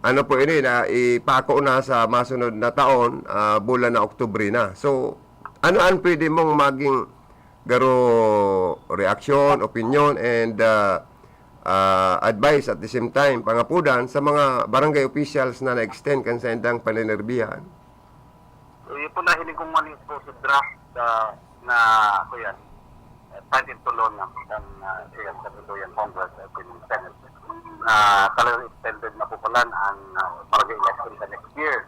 ano po ini, na ipako na sa masunod na taon, ah, bulan na Oktubre na. So, ano ang pwede mong maging garo reaksyon, opinyon, and, ah, ah, advice at the same time, pangapudan sa mga barangay officials na na-extend kan saindang pananarbihan? So, yun po, nahiling kong mali po sa draft na, na, kuya, eh, signed into law ng, ng, ah, siya sa Civilian Congress at yung Senate, na talagang extended na po pala ang, ah, barangay election sa next year.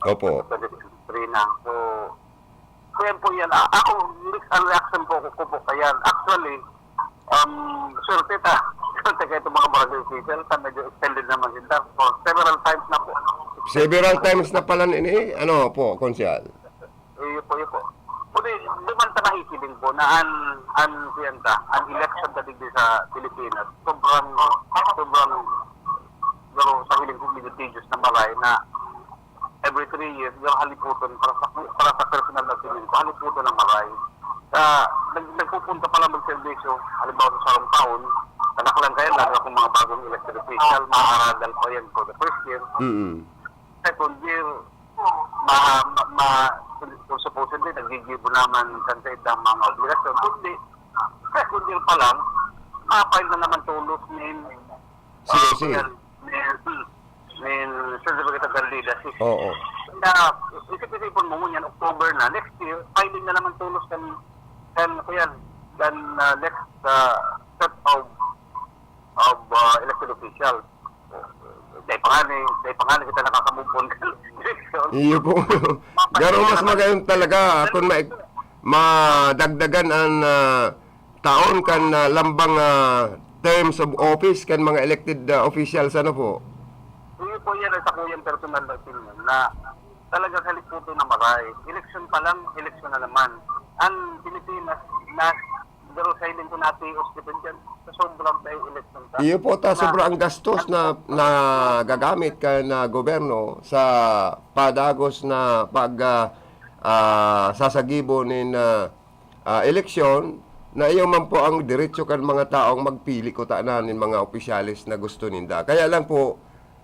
Opo. Twenty twenty-three na. So, kaya po yan. A-, ako, mixed ang reaction po ko, ko po kaya. Actually, um, swerte ta. Swerte kayo itong mga barangay official, ta medyo extended naman sila for several times na po. Several times na pala ini, ano po, Konsehal? Iyo po, iyo po. Pwede, di man ta nahihiling po na an, an, kuyan ta, an election ta digdi sa Pilipinas, sobrang, sobrang, pero sa hiling ko, medyo tedious na maray na every three years, yung haliputon, para sa, para sa personal na feeling ko, haliputon na maray. Sa, nag, nagpupunta pa lang magserbisyo, halimbawa sa sarong taon, anak lang kayo, lalo akong mga bagong elected official, mga aradal pa yan for the first year. Mm. Second year, ma, ma, ma, kung supposedly, naggigibo naman kan sa itang mga obligasyon. Kundi, second year pa lang, ma-file na naman tolos nin, C O C. ah, nin, nin certificate of candidacy. Oo. Na, isip-isipon mo ngunyan, October na, next year, filing na naman tolos kan, kan, kuyan, kan, ah, next, ah, set of, of, ah, elected officials. Dahil pa nga ni, dahil pa nga ni kita nakakamove on kan election. Iyo po. Garo mas magayon talaga kung ma, madagdagan ang, ah, taon kan, ah, lambang, ah, terms of office kan mga elected, ah, officials, ano po? Iyo po yan ang sakuyang personal na opinion na talagang haliputon na maray. Election pa lang, election na naman. Ang Pilipinas na, pero sa hiling ko natin, os depende sa sobrang tayo election pa. Iyo po, ta Na- sobrang gastos na nagagamit kan, ah, gobyerno sa padagos na pag, ah, ah, sasagibo nin, ah, ah, eleksyon, na iyo man po ang diretso kan mga taong magpili kutana nin mga opisyales na gusto ninda. Kaya lang po,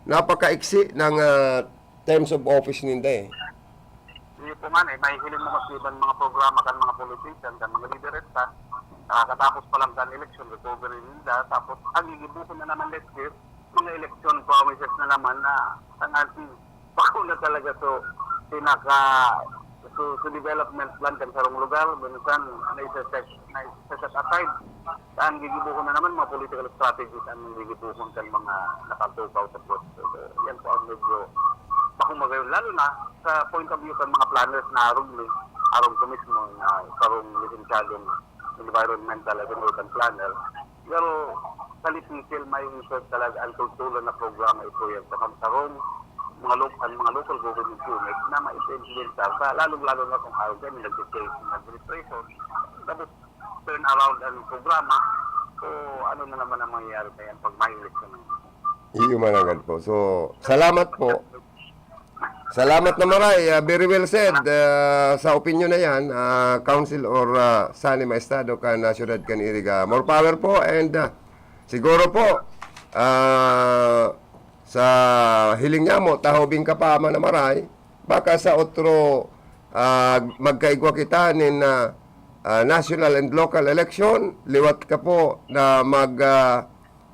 napakaiksi ng, ah, terms of office ninda eh. Iyo po man, eh, mahihiling mo mas iban mga programa kan mga politician, kan mga lideres ta, nakakatapos pa lang kan eleksyon, recovery nila, tapos ang gigibuhon na naman next year, mga election promises na naman na ang anti bako na talaga. So, pinaka, so, so development plan kan sarong lugar, minsan na isa-set, na isa-set aside. Saan gigibuhon na naman mga political strategies ang gigibuhon kan mga nakatukaw sa pwesto. So, yan po ang medyo bako magayon, lalo na sa point of view kan mga planners na arog ni, arog ko mismo na sarong lisensyadong environmental at urban planner. Pero sa Lipisil, may insert talaga ang kultura na programa ito yan sa Kamsarong, mga lo-, ang mga local government unit na ma-implement sa, sa lalong-lalo na kung araw dyan, nag-change ng administration. Tapos, turn around ang programa. So, ano na naman ang mangyayari na yan pag may election? Iyo mananggad po. So, salamat po. Salamat na maray. Ah, very well said. Ah, sa opinion na yan, ah, Council or, ah, Sani Maestrado kan, ah, Siyudad kan Iriga. More power po and, ah, siguro po, ah, sa hiling niya mo, tahubing ka pa man na maray, baka sa otro, ah, magkaigwa kita nin, ah, ah, national and local election, liwat ka po na mag, ah,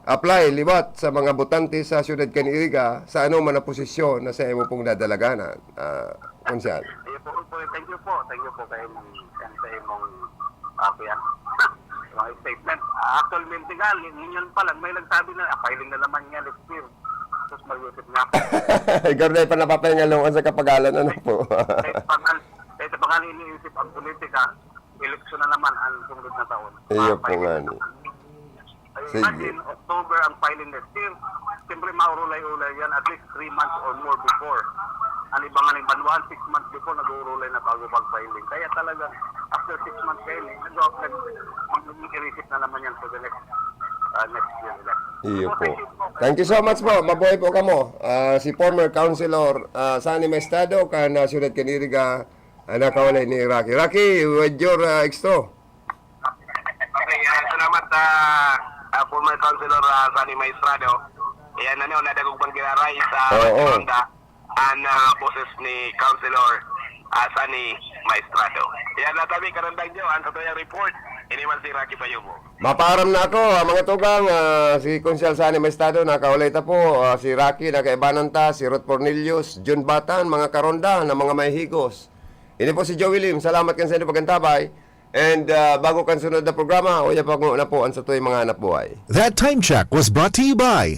apply liwat sa mga botante sa Siyudad kan Iriga sa anoman na posisyon na sa imo pong dadalaganan, ah, Konsehal. Ayun po, po, thank you po. Thank you po kay Ma'am, kay sa imong, ah, kuya. Mga statement. Ah, actualmente nga, li-, ngayon pa lang, may nagsabi na, ah, filing na naman niya next year. Tapos mag-isip nga po. Ikaw na pa napapahingaloan sa kapagalan, ano po? Kahit pa nga, kahit pa nga iniisip ang politika, eleksyon na naman ang sumunod na taon. Iyo po Filing nga na ni. naman. Ay, Sige. Imagine, October ang filing next year. Siyempre, maurulay-ulay yan at least three months or more before. Ang iba nga ng banwaan, six months before, nag-uurulay na bago mag-filing. Kaya talaga, after six months kayo, eh, nag- nag- nag-iisip na naman yan for the next, ah, next year election. Iyo So, po. thank you po. Thank you so much po. Mabuhay po kamo. Ah, si former Councilor, ah, Sani Maestrado, kan, ah, Siyudad kan Iriga, ah, nakawalay ni Rocky. Rocky, with your, ah, extra. Okay, ah, salamat sa, ah, former Councilor, ah, Sani Maestrado. Yan, ano, nadagog pang giraray sa Oo. Ronda, ang, ah, boses ni Councilor, ah, Sunny Maestrado. Yan, natabi, Karandang Joe, ang satuyang report. Ini man si Rocky Bayubo. Maparam na ako, ah, mga tugang, ah, si Konsehal Sunny Maestrado, nakaulay ta po, ah, si Rocky, nakaibanan ta, si Ruth Cornelius, Jun Batan, mga karonda na mga may higos. Ini po si Joey Lim, salamat kan sa inyong pagkantabay. And, ah, bago kan sunod na programa, uya pa na po ang satoy mga hanap buhay. That time check was brought to you by